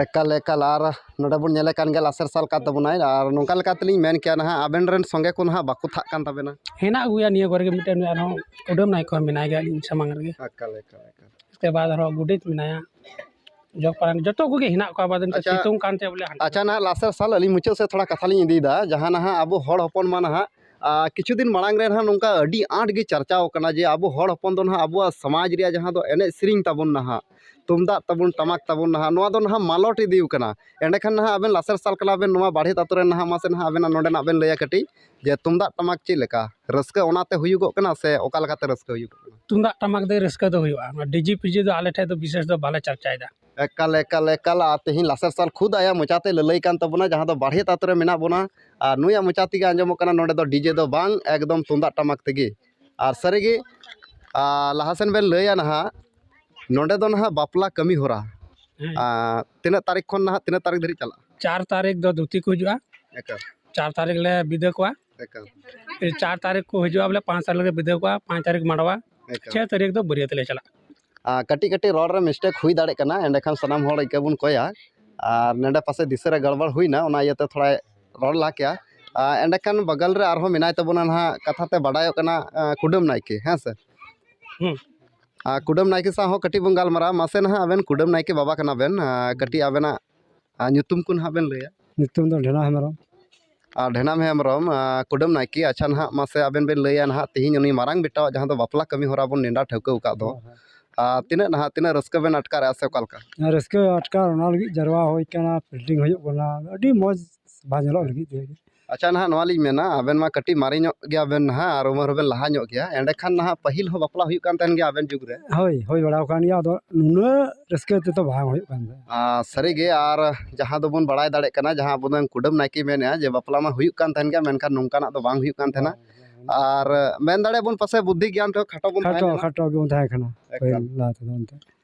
ᱮᱠᱟᱞ, ᱮᱠᱟᱞ᱾ ᱟᱨ ᱱᱚᱰᱮ ᱵᱚᱱ ᱧᱮᱞᱮ ᱠᱟᱱ ᱜᱮᱭᱟ, ᱞᱟᱥᱮᱨ ᱥᱟᱞ ᱠᱟᱱ ᱛᱟᱵᱚᱱᱟᱭ᱾ ᱟᱨ ᱱᱚᱝᱠᱟ ᱞᱮᱠᱟ ᱛᱮᱞᱤᱧ ᱢᱮᱱ ᱠᱮᱭᱟ ᱱᱟᱦᱟᱜ, ᱟᱵᱮᱱ ᱨᱮᱱ ᱥᱚᱸᱜᱮ ᱠᱚ ᱱᱟᱦᱟᱜ ᱵᱟᱠᱚ ᱛᱷᱟᱜ ᱠᱟᱱ ᱛᱟᱵᱮᱱᱟ? ᱦᱮᱱᱟᱜ ᱠᱚᱜᱮᱭᱟ, ᱱᱤᱭᱟᱹ ᱠᱚᱨᱮ ᱜᱮ ᱢᱤᱫᱴᱮᱱ ᱟᱨᱦᱚᱸ ᱠᱩᱰᱟᱹᱢ ᱱᱟᱭᱠᱮ ᱦᱚᱸ ᱢᱮᱱᱟᱭ ᱜᱮᱭᱟ ᱟᱹᱞᱤᱧ ᱥᱟᱢᱟᱝ ᱨᱮᱜᱮ᱾ ᱮᱠᱟᱞ, ᱮᱠᱟᱞ, ᱮᱠᱟᱞ᱾ ᱩᱥᱠᱮ ᱵᱟᱫ ᱟᱨᱦᱚᱸ ᱜᱚᱰᱮᱛ ᱢᱮᱱᱟᱭᱟ, ᱡᱚᱜᱽ ᱯᱟᱨᱟᱱᱤᱠ, ᱡᱚᱛᱚ ᱠᱚᱜᱮ ᱦᱮᱱᱟᱜ ᱠᱚᱣᱟ᱾ ᱵᱟᱫ ᱟᱪᱪᱷᱟ᱾ ᱥᱤᱛᱩᱝ ᱠᱟᱱᱛᱮ ᱵᱚᱞᱮ ᱦᱟᱱᱛᱮ ᱟᱪᱪᱷᱟ, ᱱᱟᱦᱟᱜ ᱞᱟᱥᱮᱨ ᱥᱟᱞ ᱟᱹᱞᱤᱧ ᱢᱩᱪᱟᱹᱫ ᱥᱮᱫ ᱛᱷᱚᱲᱟ ᱠᱟᱛᱷᱟ ᱞᱤᱧ ᱤᱫᱤᱭᱮᱫᱟ, ᱡᱟᱦᱟᱸ ᱱᱟᱦᱟᱜ ᱟᱵᱚ ᱦᱚᱲ ᱦᱚᱯᱚᱱ ᱢᱟ ᱱᱟᱦᱟᱜ, ᱟ, ᱠᱤᱪᱷᱩ ᱫᱤᱱ ᱢᱟᱲᱟᱝ ᱨᱮ ᱱᱟᱦᱟᱜ ᱱᱚᱝᱠᱟ ᱟᱹᱰᱤ ᱟᱸᱴ ᱜᱮ ᱪᱟᱨᱪᱟᱣ ᱠᱟᱱᱟ ᱡᱮ ᱟᱵᱚ ᱦᱚᱲ ᱦᱚᱯᱚᱱ ᱫᱚ ᱱᱟᱦᱟᱜ ᱟᱵᱚᱣᱟᱜ ᱥᱚᱢᱟᱡᱽ ᱨᱮᱭᱟᱜ ᱡᱟᱦᱟᱸ ᱫᱚ ᱮᱱᱮᱡ ᱥᱮᱨᱮᱧ ᱛᱟᱵᱚᱱ ᱱᱟᱦᱟᱜ, ᱛᱩᱢᱫᱟᱜ ᱛᱟᱵᱚᱱ, ᱴᱟᱢᱟᱠ ᱛᱟᱵᱚᱱ ᱱᱟᱦᱟᱜ, ᱱᱚᱣᱟ ᱫᱚ ᱱᱟᱦᱟᱜ ᱢᱟᱞᱚᱴ ᱤᱫᱤ ᱟᱠᱟᱱᱟ᱾ ᱮᱸᱰᱮᱠᱷᱟᱱ ᱱᱟᱦᱟᱜ ᱟᱵᱮᱱ ᱞᱟᱥᱮᱨ ᱥᱟᱞ ᱠᱟᱱᱟ ᱵᱮᱱ, ᱱᱚᱣᱟ ᱵᱟᱲᱦᱮᱛ ᱟᱛᱳ ᱨᱮᱱ ᱱᱟᱦᱟᱜ, ᱢᱟᱥᱮ ᱱᱟᱦᱟᱜ ᱟᱵᱮᱱᱟᱜ ᱱᱚᱰᱮᱱᱟᱜ ᱵᱮᱱ ᱞᱟᱹᱭᱟ ᱠᱟᱹᱴᱤᱡ ᱡᱮ ᱛᱩᱢᱫᱟᱜ ᱴᱟᱢᱟᱠ ᱪᱮᱫ ᱞᱮᱠᱟ ᱨᱟᱹᱥᱠᱟᱹ ᱚᱱᱟᱛᱮ ᱦᱩᱭᱩᱜᱚᱜ ᱠᱟᱱᱟ ᱥᱮ ᱚᱠᱟ ᱞᱮᱠᱟᱛᱮ ᱨᱟᱹᱥᱠᱟᱹ ᱦᱩᱭᱩᱜᱚᱜ ᱠᱟᱱᱟ? ᱛᱩᱢᱫᱟᱜ ᱴᱟᱢᱟᱠ ᱛᱮ ᱨᱟᱹᱥᱠᱟᱹ ᱫᱚ ᱦᱩᱭᱩᱜᱼᱟ, ᱚᱱᱟ ᱰᱤᱡᱮ ᱯᱷᱤᱡᱮ ᱫᱚ ᱟᱞᱮ ᱴᱷᱮᱡ ᱫᱚ ᱵᱤᱥᱮᱥ ᱫᱚ ᱵᱟᱞᱮ ᱪᱟᱨᱪᱟᱭᱮᱫᱟ᱾ ᱮᱠᱟᱞ, ᱮᱠᱟᱞ, ᱮᱠᱟᱞ᱾ ᱟᱨ ᱛᱮᱦᱮᱧ ᱞᱟᱥᱮᱨ ᱥᱟᱞ ᱠᱷᱩᱫ ᱟᱭᱟᱜ ᱢᱚᱪᱟᱛᱮ ᱞᱟᱹᱞᱟᱹᱭ ᱠᱟᱱ ᱛᱟᱵᱚᱱᱟ, ᱡᱟᱦᱟᱸ ᱫᱚ ᱵᱟᱲᱦᱮᱛ ᱟᱛᱳ ᱨᱮ ᱢᱮᱱᱟᱜ ᱵᱚᱱᱟ, ᱟᱨ ᱱᱩᱭᱟᱜ ᱢᱚᱪᱟ ᱛᱮᱜᱮ ᱟᱸᱡᱚᱢᱚᱜ ᱠᱟᱱᱟ, ᱱᱚᱰᱮ ᱫᱚ ᱰᱤᱡᱮ ᱫᱚ ᱵᱟᱝ, ᱮᱠᱫᱚᱢ ᱛᱩᱢᱫᱟᱜ ᱴᱟᱢᱟᱠ ᱛᱮᱜᱮ᱾ ᱟᱨ ᱥᱟᱹᱨᱤᱜᱮ, ᱟᱨ ᱞᱟᱦᱟ ᱥᱮᱱ ᱵᱮᱱ ᱞᱟᱹᱭᱟ ᱱᱟᱦᱟᱜ, ᱱᱚᱰᱮ ᱫᱚ ᱱᱟᱦᱟᱜ ᱵᱟᱯᱞᱟ ᱠᱟᱹᱢᱤ ᱦᱚᱨᱟ, ᱦᱮᱸ᱾ ᱟᱨ ᱛᱤᱱᱟᱹᱜ ᱛᱟᱹᱨᱤᱠᱷ ᱠᱷᱚᱱ ᱱᱟᱦᱟᱜ ᱛᱤᱱᱟᱹᱜ ᱛᱟᱹᱨᱤᱠᱷ ᱫᱷᱟᱹᱨᱤᱡ ᱪᱟᱞᱟᱜᱼᱟ? ᱪᱟᱨ ᱛᱟᱹᱨᱤᱠᱷ ᱫᱚ ᱫᱷᱩᱛᱤ ᱠᱚ ᱦᱤᱡᱩᱜᱼᱟ᱾ ᱮᱠᱟᱞ᱾ ᱪᱟᱨ ᱛᱟᱹᱨᱤᱠᱷ ᱞᱮ ᱵᱤᱫᱟᱹ ᱠᱚᱣᱟ᱾ ᱮᱠᱟᱞ᱾ ᱯᱷᱤᱨ ᱪᱟᱨ ᱛᱟᱹᱨᱤᱠᱷ ᱠᱚ ᱦᱤᱡᱩᱜᱼᱟ, ᱵᱚᱞᱮ ᱯᱟᱸᱪ ᱛᱟᱹᱨᱤᱠᱷ ᱞᱮ ᱵᱤᱫᱟᱹ ᱠᱚᱣᱟ, ᱯᱟᱸᱪ ᱛᱟᱹᱨᱤᱠᱷ ᱢᱟᱰᱣᱟ, ᱮᱠᱟᱞ᱾ ᱪᱷᱚᱭ ᱛᱟᱹᱨᱤᱠᱷ ᱫᱚ ᱵᱟᱹᱨᱭᱟᱹᱛ ᱞᱮ ᱪᱟᱞᱟᱜᱼᱟ᱾ ᱟᱨ ᱠᱟᱹᱴᱤᱡ ᱠᱟᱹᱴᱤᱡ ᱨᱚᱲ ᱨᱮ ᱢᱤᱥᱴᱮᱠ ᱦᱩᱭ ᱫᱟᱲᱮᱭᱟᱜ ᱠᱟᱱᱟ, ᱮᱸᱰᱮᱠᱷᱟᱱ ᱥᱟᱱᱟᱢ ᱦᱚᱲ ᱤᱠᱟᱹ ᱵᱚᱱ ᱠᱚᱭᱟ᱾ ᱟᱨ ᱱᱚᱰᱮ ᱯᱟᱥᱮ ᱫᱤᱥᱟᱹ ᱨᱮ ᱜᱟᱲᱵᱟᱲ ᱦᱩᱭᱱᱟ, ᱚᱱᱟ ᱤᱭᱟᱹᱛᱮ ᱛᱷᱚᱲᱟᱭ ᱨᱚᱲ ᱞᱟᱦᱟ ᱠᱮᱜᱼᱟ᱾ ᱟᱨ ᱮᱸᱰᱮᱠᱷᱟᱱ ᱵᱟᱜᱟᱞ ᱨᱮ ᱟᱨᱦᱚᱸ ᱢᱮᱱᱟᱭ ᱛᱟᱵᱚᱱᱟ ᱱᱟᱦᱟᱜ, ᱠᱟᱛᱷᱟ ᱛᱮ ᱵᱟᱰᱟᱭᱚᱜ ᱠᱟᱱᱟ, ᱟᱸ, ᱠᱩᱰᱟᱹᱢ ᱱᱟᱭᱠᱮ, ᱦᱮᱸ ᱥᱮ? ᱦᱩᱸ᱾ ᱟᱨ ᱠᱩᱰᱟᱹᱢ ᱱᱟᱭᱠᱮ ᱥᱟᱶ ᱦᱚᱸ ᱠᱟᱹᱴᱤᱡ ᱵᱚᱱ ᱜᱟᱞᱢᱟᱨᱟᱣᱟ᱾ ᱢᱟᱥᱮ ᱱᱟᱦᱟᱜ ᱟᱵᱮᱱ ᱠᱩᱰᱟᱹᱢ ᱱᱟᱭᱠᱮ ᱵᱟᱵᱟ ᱠᱟᱱᱟ ᱵᱮᱱ, ᱟᱸ, ᱠᱟᱹᱴᱤᱡ ᱟᱵᱮᱱᱟᱜ, ᱟᱸ, ᱧᱩᱛᱩᱢ ᱠᱚ ᱱᱟᱦᱟᱜ ᱵᱮᱱ ᱞᱟᱹᱭᱟ? ᱧᱩᱛᱩᱢ ᱫᱚ ᱰᱷᱮᱱᱟ ᱦᱮᱢᱵᱨᱚᱢ᱾ ᱟᱨ ᱰᱷᱮᱱᱟᱢ ᱦᱮᱢᱵᱨᱚᱢ, ᱟᱸ, ᱠᱩᱰᱟᱹᱢ ᱱᱟᱭᱠᱮ, ᱟᱪᱪᱷᱟ, ᱱᱟᱦᱟᱜ ᱢᱟᱥᱮ ᱟᱵᱮᱱ ᱵᱮᱱ ᱞᱟᱹᱭᱟ ᱱᱟᱦᱟᱜ, ᱛᱮᱦᱮᱧ ᱩᱱᱤ ᱢᱟᱨᱟᱝ ᱵᱮᱴᱟᱣᱟᱜ ᱡᱟᱦᱟᱸ ᱫᱚ ᱵᱟᱯᱞᱟ ᱠᱟᱹᱢᱤ ᱦᱚᱨᱟ ᱵᱚᱱ ᱱᱮᱰᱟ ᱴᱷᱟᱹᱣᱠᱟᱹ ᱟᱠᱟᱫ ᱫᱚ, ᱦᱳᱭ, ᱦᱳᱭ᱾ ᱟᱨ ᱛᱤᱱᱟᱹᱜ ᱱᱟᱦᱟᱜ, ᱛᱤᱱᱟᱹᱜ ᱨᱟᱹᱥᱠᱟᱹ ᱵᱮᱱ ᱟᱴᱠᱟᱨᱮᱜᱼᱟ ᱥᱮ ᱚᱠᱟ ᱞᱮᱠᱟ? ᱨᱟᱹᱥᱠᱟᱹ ᱟᱴᱠᱟᱨ, ᱚᱱᱟ ᱞᱟᱹᱜᱤᱫ ᱡᱟᱨᱣᱟ ᱦᱩᱭ ᱠᱟᱱᱟ, ᱯᱷᱤᱞᱰᱤᱝ ᱦᱩᱭᱩᱜ ᱠᱟᱱᱟ, ᱟᱹᱰᱤ ᱢᱚᱡᱽ ᱵᱟᱝ ᱧᱮᱞᱚᱜ ᱞᱟᱹᱜᱤᱫ ᱛᱮ᱾ ᱟᱪᱪᱷᱟ, ᱱᱟᱦᱟᱜ ᱱᱚᱣᱟ ᱞᱤᱧ ᱢᱮᱱᱟ, ᱟᱵᱮᱱ ᱢᱟ ᱠᱟᱹᱴᱤᱡ ᱢᱟᱨᱮ ᱧᱚᱜ ᱜᱮᱭᱟ ᱵᱮᱱ ᱱᱟᱦᱟᱜ, ᱟᱨ ᱩᱢᱮᱨ ᱦᱚᱸᱵᱮᱱ ᱞᱟᱦᱟ ᱧᱚᱜ ᱜᱮᱭᱟ, ᱮᱸᱰᱮᱠᱷᱟᱱ ᱱᱟᱦᱟᱜ ᱯᱟᱹᱦᱤᱞ ᱦᱚᱸ ᱵᱟᱯᱞᱟ ᱦᱩᱭᱩᱜ ᱠᱟᱱ ᱛᱟᱦᱮᱱ ᱜᱮᱭᱟ ᱟᱵᱮᱱ ᱡᱩᱜᱽ ᱨᱮ? ᱦᱳᱭ, ᱦᱩᱭ ᱵᱟᱲᱟᱣ ᱠᱟᱱ ᱜᱮᱭᱟ, ᱟᱫᱚ ᱱᱩᱱᱟᱹᱜ ᱨᱟᱹᱥᱠᱟᱹ ᱛᱮᱫᱚ ᱵᱟᱝ ᱦᱩᱭᱩᱜ ᱠᱟᱱ ᱛᱟᱦᱮᱸᱫ᱾ ᱟᱨ ᱥᱟᱹᱨᱤᱜᱮ, ᱟᱨ ᱡᱟᱦᱟᱸ ᱫᱚᱵᱚᱱ ᱵᱟᱲᱟᱭ ᱫᱟᱲᱮᱭᱟᱜ ᱠᱟᱱᱟ, ᱡᱟᱦᱟᱸ ᱟᱵᱚ ᱫᱚ ᱠᱩᱰᱟᱹᱢ ᱱᱟᱭᱠᱮ ᱢᱮᱱᱮᱜᱼᱟ ᱡᱮ ᱵᱟᱯᱞᱟ ᱢᱟ ᱦᱩᱭᱩᱜ ᱠᱟᱱ ᱛᱟᱦᱮᱱ ᱜᱮᱭᱟ, ᱢᱮᱱᱠᱷᱟᱱ ᱱᱚᱝᱠᱟᱱᱟᱜ ᱫᱚ ᱵᱟᱝ ᱦᱩᱭᱩᱜ ᱠᱟᱱ ᱛᱟᱦᱮᱱᱟ᱾ ᱦᱳᱭ, ᱦᱳᱭ, ᱦᱳᱭ᱾ ᱟᱨ ᱢᱮᱱ ᱫᱟᱲᱮᱭᱟᱜ ᱵᱚᱱ ᱯᱟᱥᱮᱡ ᱵᱩᱫᱽᱫᱷᱤ ᱜᱮᱭᱟᱱ ᱛᱮᱦᱚᱸ ᱠᱷᱟᱴᱚ ᱵᱚᱱ ᱛᱟᱦᱮᱸ ᱠᱷᱟᱴᱚ, ᱠᱟᱱᱟ᱾ ᱠᱷᱟᱴᱚ ᱜᱮᱵᱚᱱ ᱛᱟᱦᱮᱸ ᱠᱟᱱᱟ ᱮᱠᱟᱞ᱾ ᱯᱟᱹᱦᱤᱞ ᱞᱟᱦᱟ ᱛᱮᱫᱚ ᱚᱱᱛᱮ᱾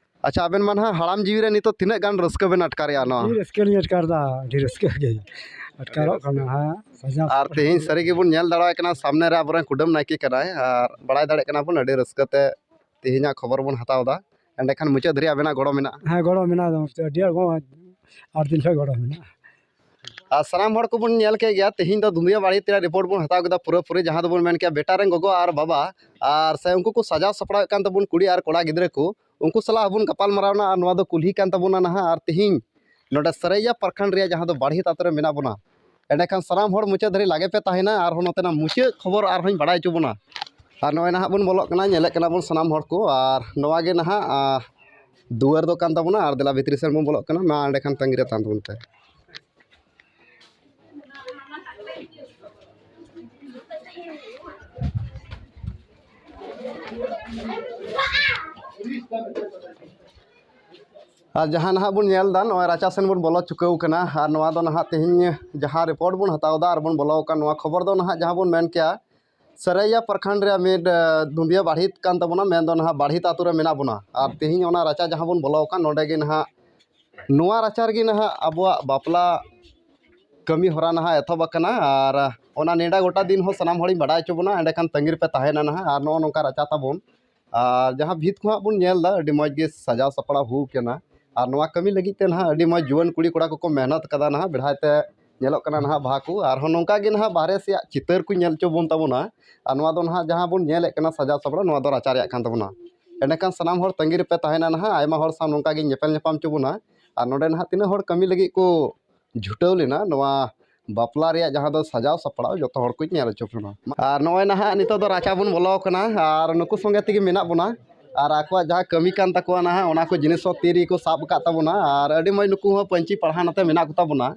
ᱟᱪᱪᱷᱟ, ᱟᱵᱮᱱ ᱢᱟ ᱱᱟᱦᱟᱜ ᱦᱟᱲᱟᱢ ᱡᱤᱣᱤ ᱨᱮ ᱱᱤᱛᱚᱜ ᱛᱤᱱᱟᱹᱜ ᱜᱟᱱ ᱨᱟᱹᱥᱠᱟᱹ ᱵᱮᱱ ᱟᱴᱠᱟᱨᱮᱜᱼᱟ ᱱᱚᱣᱟ? ᱟᱹᱰᱤ ᱨᱟᱹᱥᱠᱟᱹ ᱞᱤᱧ ᱟᱴᱠᱟᱨ ᱮᱫᱟ, ᱟᱹᱰᱤ ᱨᱟᱹᱥᱠᱟᱹ ᱜᱮ ᱟᱴᱠᱟᱨᱚᱜ ᱠᱟᱱᱟ ᱦᱟᱸᱜ᱾ ᱥᱟᱡᱟᱣ ᱟᱨ ᱛᱮᱦᱮᱧ ᱥᱟᱹᱨᱤ ᱜᱮᱵᱚᱱ ᱧᱮᱞ ᱫᱟᱲᱮᱭᱟᱜ ᱠᱟᱱᱟ, ᱥᱟᱢᱱᱮ ᱨᱮ ᱟᱵᱚᱨᱮᱱ ᱠᱩᱰᱟᱹᱢ ᱱᱟᱭᱠᱮ ᱠᱟᱱᱟᱭ, ᱟᱨ ᱵᱟᱲᱟᱭ ᱫᱟᱲᱮᱭᱟᱜ ᱠᱟᱱᱟ ᱵᱚᱱ ᱟᱹᱰᱤ ᱨᱟᱹᱥᱠᱟᱹ ᱛᱮ ᱛᱮᱦᱮᱧᱟᱜ ᱠᱷᱚᱵᱚᱨ ᱵᱚᱱ ᱦᱟᱛᱟᱣ ᱮᱫᱟ᱾ ᱮᱸᱰᱮᱠᱷᱟᱱ ᱢᱩᱪᱟᱹᱫ ᱫᱷᱟᱹᱨᱤᱡ ᱟᱵᱮᱱᱟᱜ ᱜᱚᱲᱚ ᱢᱮᱱᱟᱜᱼᱟ? ᱦᱮᱸ, ᱜᱚᱲᱚ ᱢᱮᱱᱟᱜᱼᱟ, ᱟᱹᱰᱤ ᱟᱸᱴ ᱜᱚ-, ᱟᱴ ᱫᱤᱱ ᱠᱷᱚᱱ ᱜᱚᱲᱚ ᱢᱮᱱᱟᱜᱼᱟ᱾ ᱟᱨ ᱥᱟᱱᱟᱢ ᱦᱚᱲ ᱠᱚᱵᱚᱱ ᱧᱮᱞ ᱠᱮᱫ ᱜᱮᱭᱟ, ᱛᱮᱦᱮᱧ ᱫᱚ ᱫᱩᱸᱫᱷᱤᱭᱟᱹ ᱵᱟᱲᱦᱤᱛ ᱨᱮᱭᱟᱜ ᱨᱤᱯᱳᱨᱴ ᱵᱚᱱ ᱦᱟᱛᱟᱣ ᱠᱮᱫᱟ ᱯᱩᱨᱟᱹᱯᱩᱨᱤ, ᱡᱟᱦᱟᱸ ᱫᱚᱵᱚᱱ ᱢᱮᱱ ᱠᱮᱭᱟ ᱵᱮᱴᱟ ᱨᱮᱱ ᱜᱚᱜᱚ ᱟᱨ ᱵᱟᱵᱟ, ᱟᱨ ᱥᱮ ᱩᱱᱠᱩ ᱠᱚ ᱥᱟᱡᱟᱣ ᱥᱟᱯᱲᱟᱣᱮᱫ ᱠᱟᱱ ᱛᱟᱵᱚᱱ ᱠᱩᱲᱤ ᱟᱨ ᱠᱚᱲᱟ ᱜᱤᱫᱽᱨᱟᱹ ᱠᱚ, ᱩᱱᱠᱩ ᱥᱟᱞᱟᱜ ᱦᱚᱸᱵᱚᱱ ᱜᱟᱯᱟᱞ ᱢᱟᱨᱟᱣᱱᱟ᱾ ᱟᱨ ᱱᱚᱣᱟ ᱫᱚ ᱠᱩᱞᱦᱤ ᱠᱟᱱ ᱛᱟᱵᱚᱱᱟ ᱱᱟᱦᱟᱜ, ᱟᱨ ᱛᱮᱦᱮᱧ ᱱᱚᱰᱮ ᱥᱟᱹᱨᱟᱹᱭᱟ ᱯᱨᱚᱠᱷᱚᱸᱰ ᱨᱮᱭᱟᱜ ᱡᱟᱦᱟᱸ ᱫᱚ ᱵᱟᱲᱦᱤᱛ ᱟᱛᱳ ᱨᱮ ᱢᱮᱱᱟᱜ ᱵᱚᱱᱟ᱾ ᱮᱸᱰᱮᱠᱷᱟᱱ ᱥᱟᱱᱟᱢ ᱦᱚᱲ ᱢᱩᱪᱟᱹᱫ ᱫᱷᱟᱹᱨᱤᱡ ᱞᱟᱜᱮ ᱯᱮ ᱛᱟᱦᱮᱱᱟ, ᱟᱨᱦᱚᱸ ᱱᱚᱛᱮᱱᱟᱜ ᱢᱩᱪᱟᱹᱫ ᱠᱷᱚᱵᱚᱨ ᱟᱨᱦᱚᱸᱧ ᱵᱟᱲᱟᱭ ᱦᱚᱪᱚ ᱵᱚᱱᱟ᱾ ᱟᱨ ᱱᱚᱜᱼᱚᱭ ᱱᱟᱦᱟᱜ ᱵᱚᱱ ᱵᱚᱞᱚᱜ ᱠᱟᱱᱟ, ᱧᱮᱞᱮᱫ ᱠᱟᱱᱟ ᱵᱚᱱ ᱥᱟᱱᱟᱢ ᱦᱚᱲ ᱠᱚ, ᱟᱨ ᱱᱚᱣᱟ ᱜᱮ ᱱᱟᱦᱟᱜ, ᱟᱸ, ᱫᱩᱣᱟᱹᱨ ᱫᱚ ᱠᱟᱱ ᱛᱟᱵᱚᱱᱟ᱾ ᱟᱨ ᱫᱮᱞᱟ ᱵᱷᱤᱛᱨᱤ ᱥᱮᱱ ᱵᱚᱱ ᱵᱚᱞᱚᱜ ᱠᱟᱱᱟ, ᱢᱟ ᱮᱸᱰᱮᱠᱷᱟᱱ ᱛᱟᱺᱜᱤ ᱨᱮ ᱛᱟᱦᱮᱱ ᱛᱟᱵᱚᱱ ᱯᱮ᱾ ᱟᱨ ᱡᱟᱦᱟᱸ ᱱᱟᱦᱟᱜ ᱵᱚᱱ ᱧᱮᱞ ᱮᱫᱟ, ᱱᱚᱜᱼᱚᱭ ᱨᱟᱪᱟ ᱥᱮᱱ ᱵᱚᱱ ᱵᱚᱞᱚ ᱪᱩᱠᱟᱹᱣ ᱠᱟᱱᱟ᱾ ᱟᱨ ᱱᱚᱣᱟ ᱫᱚ ᱱᱟᱦᱟᱜ ᱛᱮᱦᱮᱧ ᱡᱟᱦᱟᱸ ᱨᱤᱯᱳᱨᱴ ᱵᱚᱱ ᱦᱟᱛᱟᱣ ᱮᱫᱟ ᱟᱨ ᱵᱚᱱ ᱵᱚᱞᱚ ᱟᱠᱟᱱ, ᱱᱚᱣᱟ ᱠᱷᱚᱵᱚᱨ ᱫᱚ ᱱᱟᱦᱟᱜ ᱡᱟᱦᱟᱸ ᱵᱚᱱ ᱢᱮᱱ ᱠᱮᱭᱟ, ᱥᱟᱹᱨᱟᱹᱭᱟ ᱯᱨᱚᱠᱷᱚᱸᱰ ᱨᱮᱭᱟᱜ ᱢᱤᱫ, ᱮ, ᱫᱩᱸᱫᱷᱤᱭᱟᱹ ᱵᱟᱲᱦᱤᱛ ᱠᱟᱱ ᱛᱟᱵᱚᱱᱟ, ᱢᱮᱱᱫᱚ ᱱᱟᱦᱟᱜ ᱵᱟᱲᱦᱤᱛ ᱟᱛᱳ ᱨᱮ ᱢᱮᱱᱟᱜ ᱵᱚᱱᱟ᱾ ᱟᱨ ᱛᱮᱦᱮᱧ ᱚᱱᱟ ᱨᱟᱪᱟ ᱡᱟᱦᱟᱸ ᱵᱚᱱ ᱵᱚᱞᱚ ᱟᱠᱟᱱ, ᱱᱚᱰᱮ ᱜᱮ ᱱᱟᱦᱟᱜ, ᱱᱚᱣᱟ ᱨᱟᱪᱟ ᱨᱮᱜᱮ ᱱᱟᱦᱟᱜ ᱟᱵᱚᱣᱟᱜ ᱵᱟᱯᱞᱟ ᱠᱟᱹᱢᱤ ᱦᱚᱨᱟ ᱱᱟᱦᱟᱜ ᱮᱛᱚᱦᱚᱵ ᱟᱠᱟᱱᱟ᱾ ᱟᱨ ᱚᱱᱟ ᱱᱮᱰᱟ ᱜᱚᱴᱟ ᱫᱤᱱ ᱦᱚᱸ ᱥᱟᱱᱟᱢ ᱦᱚᱲᱤᱧ ᱵᱟᱰᱟᱭ ᱦᱚᱪᱚ ᱵᱚᱱᱟ, ᱮᱸᱰᱮᱠᱷᱟᱱ ᱛᱟᱺᱜᱤ ᱨᱮᱯᱮ ᱛᱟᱦᱮᱱᱟ ᱱᱟᱦᱟᱜ᱾ ᱟᱨ ᱱᱚᱜᱼᱚ ᱱᱚᱝᱠᱟ ᱨᱟᱪᱟ ᱛᱟᱵᱚᱱ, ᱟᱨ ᱡᱟᱦᱟᱸ ᱵᱷᱤᱛ ᱠᱚ ᱦᱟᱸᱜ ᱵᱚᱱ ᱧᱮᱞ ᱮᱫᱟ, ᱟᱹᱰᱤ ᱢᱚᱡᱽ ᱜᱮ ᱥᱟᱡᱟᱣ ᱥᱟᱯᱲᱟᱣ ᱦᱩᱭ ᱠᱟᱱᱟ᱾ ᱟᱨ ᱱᱚᱣᱟ ᱠᱟᱹᱢᱤ ᱞᱟᱹᱜᱤᱫ ᱛᱮ ᱱᱟᱦᱟᱜ ᱟᱹᱰᱤ ᱢᱚᱡᱽ ᱡᱩᱣᱟᱹᱱ ᱠᱩᱲᱤ ᱠᱚᱲᱟ ᱠᱚᱠᱚ ᱢᱮᱦᱱᱚᱛ ᱠᱟᱫᱟ ᱱᱟᱦᱟᱜ, ᱵᱮᱲᱦᱟᱭ ᱛᱮ ᱧᱮᱞᱚᱜ ᱠᱟᱱᱟ ᱱᱟᱦᱟᱜ ᱵᱟᱦᱟ ᱠᱚ᱾ ᱟᱨᱦᱚᱸ ᱱᱚᱝᱠᱟ ᱜᱮ ᱱᱟᱦᱟᱜ ᱵᱟᱦᱨᱮ ᱥᱮᱭᱟᱜ ᱪᱤᱛᱟᱹᱨ ᱠᱚ ᱧᱮᱞ ᱦᱚᱪᱚ ᱵᱚᱱ ᱛᱟᱵᱚᱱᱟ᱾ ᱟᱨ ᱱᱚᱣᱟ ᱫᱚ ᱱᱟᱦᱟᱜ ᱡᱟᱦᱟᱸ ᱵᱚᱱ ᱧᱮᱞᱮᱫ ᱠᱟᱱᱟ ᱥᱟᱡᱟᱣ ᱥᱟᱯᱲᱟᱣ, ᱱᱚᱣᱟ ᱫᱚ ᱨᱟᱪᱟ ᱨᱮᱭᱟᱜ ᱠᱟᱱ ᱛᱟᱵᱚᱱᱟ᱾ ᱮᱸᱰᱮᱠᱷᱟᱱ ᱥᱟᱱᱟᱢ ᱦᱚᱲ ᱛᱟᱺᱜᱤ ᱨᱮᱯᱮ ᱛᱟᱦᱮᱱᱟ ᱱᱟᱦᱟᱜ, ᱟᱭᱢᱟ ᱦᱚᱲ ᱥᱟᱶ ᱱᱚᱝᱠᱟ ᱜᱮ ᱧᱮᱯᱮᱞ ᱧᱟᱯᱟᱢ ᱦᱚᱪᱚ ᱵᱚᱱᱟ᱾ ᱟᱨ ᱱᱚᱰᱮ ᱱᱟᱦᱟᱜ ᱛᱤᱱᱟᱹᱜ ᱦᱚᱲ ᱠᱟᱹᱢᱤ ᱞᱟᱹᱜᱤᱫ ᱠᱚ ᱡᱷᱩᱴᱟᱹᱣ ᱞᱮᱱᱟ, ᱱᱚᱣᱟ ᱵᱟᱯᱞᱟ ᱨᱮᱭᱟᱜ ᱡᱟᱦᱟᱸ ᱫᱚ ᱥᱟᱡᱟᱣ ᱥᱟᱯᱲᱟᱣ, ᱡᱚᱛᱚ ᱦᱚᱲ ᱠᱚᱧ ᱧᱮᱞ ᱦᱚᱪᱚ ᱵᱚᱱᱟ᱾ ᱟᱨ ᱱᱚᱜᱼᱚᱭ ᱱᱟᱦᱟᱜ ᱱᱤᱛᱚᱜ ᱫᱚ ᱨᱟᱪᱟ ᱵᱚᱱ ᱵᱚᱞᱚ ᱟᱠᱟᱱᱟ, ᱟᱨ ᱱᱩᱠᱩ ᱥᱚᱸᱜᱮ ᱛᱮᱜᱮ ᱢᱮᱱᱟᱜ ᱵᱚᱱᱟ᱾ ᱟᱨ ᱟᱠᱚᱣᱟᱜ ᱡᱟᱦᱟᱸ ᱠᱟᱹᱢᱤ ᱠᱟᱱ ᱛᱟᱠᱚᱣᱟ ᱱᱟᱦᱟᱜ, ᱚᱱᱟ ᱠᱚ ᱡᱤᱱᱤᱥ ᱦᱚᱸ ᱛᱤ ᱨᱮᱜᱮ ᱠᱚ ᱥᱟᱵ ᱟᱠᱟᱫ ᱛᱟᱵᱚᱱᱟ᱾ ᱟᱨ ᱟᱹᱰᱤ ᱢᱚᱡᱽ, ᱱᱩᱠᱩ ᱦᱚᱸ ᱯᱟᱹᱧᱪᱤ ᱯᱟᱲᱦᱟ ᱱᱟᱛᱮ ᱢᱮᱱᱟᱜ ᱠᱚᱛᱟ ᱵᱚᱱᱟ᱾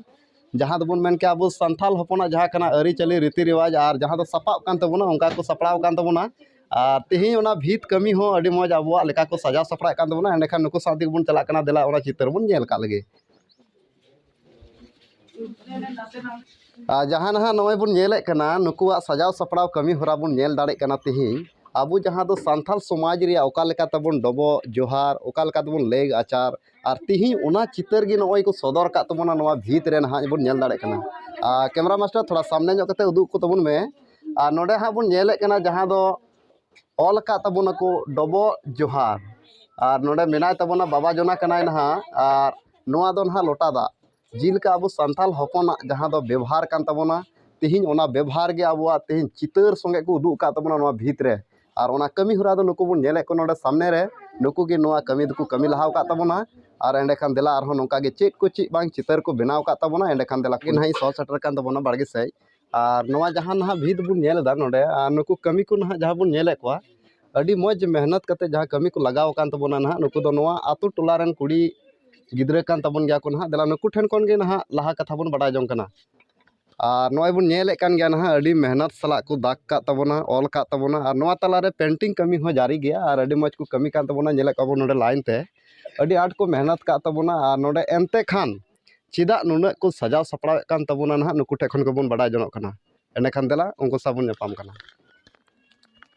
ᱡᱟᱦᱟᱸ ᱫᱚᱵᱚᱱ ᱢᱮᱱ ᱠᱮᱭᱟ ᱟᱵᱚ ᱥᱟᱱᱛᱟᱲ ᱦᱚᱯᱚᱱᱟᱜ ᱡᱟᱦᱟᱸ ᱠᱟᱱᱟ ᱟᱹᱨᱤᱪᱟᱹᱞᱤ ᱨᱤᱛᱤ ᱨᱮᱣᱟᱡᱽ ᱟᱨ ᱡᱟᱦᱟᱸ ᱫᱚ ᱥᱟᱯᱟᱵ ᱠᱟᱱ ᱛᱟᱵᱚᱱᱟ, ᱚᱱᱠᱟ ᱠᱚ ᱥᱟᱯᱲᱟᱣ ᱟᱠᱟᱱ ᱛᱟᱵᱚᱱᱟ᱾ ᱟᱨ ᱛᱮᱦᱮᱧ ᱚᱱᱟ ᱵᱷᱤᱛ ᱠᱟᱹᱢᱤ ᱦᱚᱸ ᱟᱹᱰᱤ ᱢᱚᱡᱽ ᱟᱵᱚᱣᱟᱜ ᱞᱮᱠᱟ ᱠᱚ ᱥᱟᱡᱟᱣ ᱥᱟᱯᱲᱟᱣᱮᱫ ᱠᱟᱱ ᱛᱟᱵᱚᱱᱟ᱾ ᱮᱸᱰᱮᱠᱷᱟᱱ ᱱᱩᱠᱩ ᱥᱟᱶ ᱛᱮᱜᱮ ᱵᱚᱱ ᱪᱟᱞᱟᱜ ᱠᱟᱱᱟ, ᱫᱮᱞᱟ ᱚᱱᱟ ᱪᱤᱛᱟᱹᱨ ᱵᱚᱱ ᱧᱮᱞ ᱠᱟᱜ ᱞᱮᱜᱮ᱾ ᱟᱨ ᱡᱟᱦᱟᱸ ᱱᱟᱦᱟᱜ ᱱᱚᱜᱼᱚᱭ ᱵᱚᱱ ᱧᱮᱞᱮᱫ ᱠᱟᱱᱟ, ᱱᱩᱠᱩᱣᱟᱜ ᱥᱟᱡᱟᱣ ᱥᱟᱯᱲᱟᱣ ᱠᱟᱹᱢᱤ ᱦᱚᱨᱟ ᱵᱚᱱ ᱧᱮᱞ ᱫᱟᱲᱮᱭᱟᱜ ᱠᱟᱱᱟ ᱛᱤᱦᱤᱧ᱾ ᱟᱵᱚ ᱡᱟᱦᱟᱸ ᱫᱚ ᱥᱟᱱᱛᱟᱲ ᱥᱚᱢᱟᱡᱽ ᱨᱮᱭᱟᱜ ᱚᱠᱟ ᱞᱮᱠᱟ ᱛᱟᱵᱚᱱ ᱰᱚᱵᱚᱜ ᱡᱚᱦᱟᱨ, ᱚᱠᱟ ᱞᱮᱠᱟ ᱛᱮᱵᱚᱱ ᱞᱮᱜ ᱟᱪᱟᱨ, ᱟᱨ ᱛᱤᱦᱤᱧ ᱚᱱᱟ ᱪᱤᱛᱟᱹᱨ ᱜᱮ ᱱᱚᱜᱼᱚᱭ ᱠᱚ ᱥᱚᱫᱚᱨ ᱟᱠᱟᱫ ᱛᱟᱵᱚᱱᱟ ᱱᱚᱣᱟ ᱵᱷᱤᱛ ᱨᱮ ᱱᱟᱦᱟᱜ ᱵᱚᱱ ᱧᱮᱞ ᱫᱟᱲᱮᱭᱟᱜ ᱠᱟᱱᱟ᱾ ᱟᱨ camera master, ᱛᱷᱚᱲᱟ ᱥᱟᱢᱱᱮ ᱧᱚᱜ ᱠᱟᱛᱮ ᱩᱫᱩᱜ ᱠᱚ ᱛᱟᱵᱚᱱ ᱢᱮ᱾ ᱟᱨ ᱱᱚᱰᱮ ᱦᱟᱸᱜ ᱵᱚᱱ ᱧᱮᱞᱮᱫ ᱠᱟᱱᱟ ᱡᱟᱦᱟᱸ ᱫᱚ ᱚᱞ ᱟᱠᱟᱫ ᱛᱟᱵᱚᱱᱟᱠᱚ ᱰᱚᱵᱚᱜ ᱡᱚᱦᱟᱨ, ᱟᱨ ᱱᱚᱰᱮ ᱢᱮᱱᱟᱭ ᱛᱟᱵᱚᱱᱟ ᱵᱟᱵᱟ ᱡᱚᱱᱟ ᱠᱟᱱᱟᱭ ᱱᱟᱦᱟᱜ, ᱟᱨ ᱱᱚᱣᱟ ᱫᱚ ᱱᱟᱦᱟᱜ ᱞᱚᱴᱟ ᱫᱟᱜ᱾ ᱡᱮᱞᱮᱠᱟ ᱟᱵᱚ ᱥᱟᱱᱛᱟᱲ ᱦᱚᱯᱚᱱᱟᱜ ᱡᱟᱦᱟᱸ ᱫᱚ ᱵᱮᱵᱚᱦᱟᱨ ᱠᱟᱱ ᱛᱟᱵᱚᱱᱟ, ᱛᱤᱦᱤᱧ ᱚᱱᱟ ᱵᱮᱵᱚᱦᱟᱨ ᱜᱮ ᱟᱵᱚᱣᱟᱜ ᱛᱤᱦᱤᱧ ᱪᱤᱛᱟᱹᱨ ᱥᱚᱸᱜᱮ ᱠᱚ ᱩᱫᱩᱜ ᱟᱠᱟᱫ ᱛᱟᱵᱚᱱᱟ ᱱᱚᱣᱟ ᱵᱷᱤᱛ ᱨᱮ᱾ ᱟᱨ ᱚᱱᱟ ᱠᱟᱹᱢᱤ ᱦᱚᱨᱟ ᱫᱚ ᱱᱩᱠᱩ ᱵᱚᱱ ᱧᱮᱞᱮᱫ ᱠᱚ ᱱᱚᱰᱮ ᱥᱟᱢᱱᱮ ᱨᱮ, ᱱᱩᱠᱩ ᱜᱮ ᱱᱚᱣᱟ ᱠᱟᱹᱢᱤ ᱫᱚᱠᱚ ᱠᱟᱹᱢᱤ ᱞᱟᱦᱟ ᱟᱠᱟᱫ ᱛᱟᱵᱚᱱᱟ᱾ ᱟᱨ ᱮᱸᱰᱮᱠᱷᱟᱱ ᱫᱮᱞᱟ ᱟᱨᱦᱚᱸ ᱱᱚᱝᱠᱟ ᱜᱮ ᱪᱮᱫ ᱠᱚ ᱪᱮᱫ ᱵᱟᱝ ᱪᱤᱛᱟᱹᱨ ᱠᱚ ᱵᱮᱱᱟᱣ ᱟᱠᱟᱫ ᱛᱟᱵᱚᱱᱟ, ᱮᱸᱰᱮᱠᱷᱟᱱ ᱫᱮᱞᱟ ᱱᱟᱦᱟᱜ ᱤᱧ ᱥᱚᱦᱚᱨ ᱥᱮᱴᱮᱨ ᱟᱠᱟᱱ ᱛᱟᱵᱚᱱᱟ ᱵᱟᱲᱜᱮ ᱥᱮᱫ᱾ ᱟᱨ ᱱᱚᱣᱟ ᱡᱟᱦᱟᱸ ᱱᱟᱦᱟᱜ ᱵᱷᱤᱛ ᱵᱚᱱ ᱧᱮᱞ ᱮᱫᱟ ᱱᱚᱰᱮ, ᱟᱨ ᱱᱩᱠᱩ ᱠᱟᱹᱢᱤ ᱠᱚ ᱱᱟᱦᱟᱜ ᱡᱟᱦᱟᱸ ᱵᱚᱱ ᱧᱮᱞᱮᱫ ᱠᱚᱣᱟ, ᱟᱹᱰᱤ ᱢᱚᱡᱽ ᱢᱮᱦᱱᱚᱛ ᱠᱟᱛᱮ ᱡᱟᱦᱟᱸ ᱠᱟᱹᱢᱤ ᱠᱚ ᱞᱟᱜᱟᱣ ᱟᱠᱟᱱ ᱛᱟᱵᱚᱱᱟ ᱱᱟᱦᱟᱜ, ᱱᱩᱠᱩ ᱫᱚ ᱱᱚᱣᱟ ᱟᱛᱳ ᱴᱚᱞᱟ ᱨᱮᱱ ᱠᱩᱲᱤ ᱜᱤᱫᱽᱨᱟᱹ ᱠᱟᱱ ᱛᱟᱵᱚᱱ ᱜᱮᱭᱟ ᱠᱚ ᱱᱟᱦᱟᱜ᱾ ᱫᱮᱞᱟ ᱱᱩᱠᱩ ᱴᱷᱮᱱ ᱠᱷᱚᱱ ᱜᱮ ᱱᱟᱦᱟᱜ ᱞᱟᱦᱟ ᱠᱟᱛᱷᱟ ᱵᱚᱱ ᱵᱟᱰᱟᱭ ᱡᱚᱝ ᱠᱟᱱᱟ᱾ ᱟᱨ ᱱᱚᱜᱼᱚᱭ ᱵᱚᱱ ᱧᱮᱞᱮᱫ ᱠᱟᱱ ᱜᱮᱭᱟ ᱱᱟᱦᱟᱜ, ᱟᱹᱰᱤ ᱢᱮᱦᱱᱚᱛ ᱥᱟᱞᱟᱜ ᱠᱚ ᱫᱟᱜᱽ ᱠᱟᱜ ᱛᱟᱵᱚᱱᱟ, ᱚᱞ ᱠᱟᱜ ᱛᱟᱵᱚᱱᱟ, ᱟᱨ ᱱᱚᱣᱟ ᱛᱟᱞᱟᱨᱮ painting ᱠᱟᱹᱢᱤ ᱦᱚᱸ ᱡᱟᱹᱨᱤ ᱜᱮᱭᱟ᱾ ᱟᱨ ᱟᱹᱰᱤ ᱢᱚᱡᱽ ᱠᱚ ᱠᱟᱹᱢᱤ ᱠᱟᱱ ᱛᱟᱵᱚᱱᱟ, ᱧᱮᱞᱮᱫ ᱠᱚᱣᱟ ᱵᱚᱱ ᱱᱚᱰᱮ line ᱛᱮ ᱟᱹᱰᱤ ᱟᱸᱴ ᱠᱚ ᱢᱮᱦᱱᱚᱛ ᱠᱟᱜ ᱛᱟᱵᱚᱱᱟ᱾ ᱟᱨ ᱱᱚᱰᱮ ᱮᱱᱛᱮ ᱠᱷᱟᱱ ᱪᱮᱫᱟᱜ ᱱᱩᱱᱟᱹᱜ ᱠᱚ ᱥᱟᱡᱟᱣ ᱥᱟᱯᱲᱟᱣᱮᱫ ᱠᱟᱱ ᱛᱟᱵᱚᱱᱟ ᱱᱟᱦᱟᱜ, ᱱᱩᱠᱩ ᱴᱷᱮᱱ ᱠᱷᱚᱱ ᱜᱮᱵᱚᱱ ᱵᱟᱰᱟᱭ ᱡᱚᱱᱚᱜ ᱠᱟᱱᱟ᱾ ᱮᱸᱰᱮᱠᱷᱟᱱ ᱫᱮᱞᱟ ᱩᱱᱠᱩ ᱥᱟᱶ ᱵᱚᱱ ᱧᱟᱯᱟᱢ ᱠᱟᱱᱟ᱾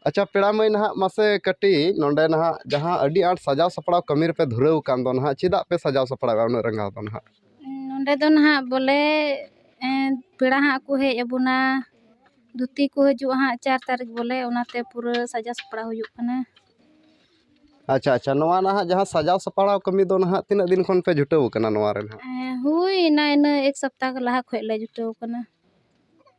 ᱟᱪᱪᱷᱟ ᱯᱮᱲᱟ ᱢᱟᱹᱭ, ᱱᱟᱦᱟᱜ ᱢᱟᱥᱮ ᱠᱟᱹᱴᱤᱡ ᱱᱚᱰᱮ ᱱᱟᱦᱟᱜ ᱡᱟᱦᱟᱸ ᱟᱹᱰᱤ ᱟᱸᱴ ᱥᱟᱡᱟᱣ ᱥᱟᱯᱲᱟᱣ ᱠᱟᱹᱢᱤ ᱨᱮᱯᱮ ᱫᱷᱩᱨᱟᱹᱣ ᱟᱠᱟᱱ ᱫᱚ ᱱᱟᱦᱟᱜ, ᱪᱮᱫᱟᱜ ᱯᱮ ᱥᱟᱡᱟᱣ ᱥᱟᱯᱲᱟᱣᱮᱫᱼᱟ ᱩᱱᱟᱹᱜ ᱨᱟᱸᱜᱟᱣ ᱫᱚ ᱱᱟᱦᱟᱜ? ᱱᱚᱸᱰᱮ ᱫᱚ ᱱᱟᱦᱟᱜ ᱵᱚᱞᱮ, ᱮᱸ, ᱯᱮᱲᱟ ᱦᱟᱸᱜ ᱠᱚ ᱦᱮᱡ ᱟᱵᱚᱱᱟ, ᱫᱷᱩᱛᱤ ᱠᱚ ᱦᱤᱡᱩᱜᱼᱟ ᱦᱟᱸᱜ ᱪᱟᱨ ᱛᱟᱹᱨᱤᱠᱷ ᱵᱚᱞᱮ, ᱚᱱᱟᱛᱮ ᱯᱩᱨᱟᱹ ᱥᱟᱡᱟᱣ ᱥᱟᱯᱲᱟᱣ ᱦᱩᱭᱩᱜ ᱠᱟᱱᱟ᱾ ᱟᱪᱪᱷᱟ, ᱟᱪᱪᱷᱟ, ᱱᱚᱣᱟ ᱱᱟᱦᱟᱜ ᱡᱟᱦᱟᱸ ᱥᱟᱡᱟᱣ ᱥᱟᱯᱲᱟᱣ ᱠᱟᱹᱢᱤ ᱫᱚ ᱱᱟᱦᱟᱜ ᱛᱤᱱᱟᱹᱜ ᱫᱤᱱ ᱠᱷᱚᱱ ᱯᱮ ᱡᱩᱴᱟᱹᱣ ᱟᱠᱟᱱᱟ ᱱᱚᱣᱟ ᱨᱮ ᱱᱟᱦᱟᱜ? ᱮᱸ, ᱦᱩᱭ ᱮᱱᱟ ᱤᱱᱟᱹ ᱮᱠ ᱥᱚᱯᱛᱟᱦ ᱞᱟᱦᱟ ᱠᱷᱚᱡ ᱞᱮ ᱡᱩᱴᱟᱹᱣ ᱟᱠᱟᱱᱟ᱾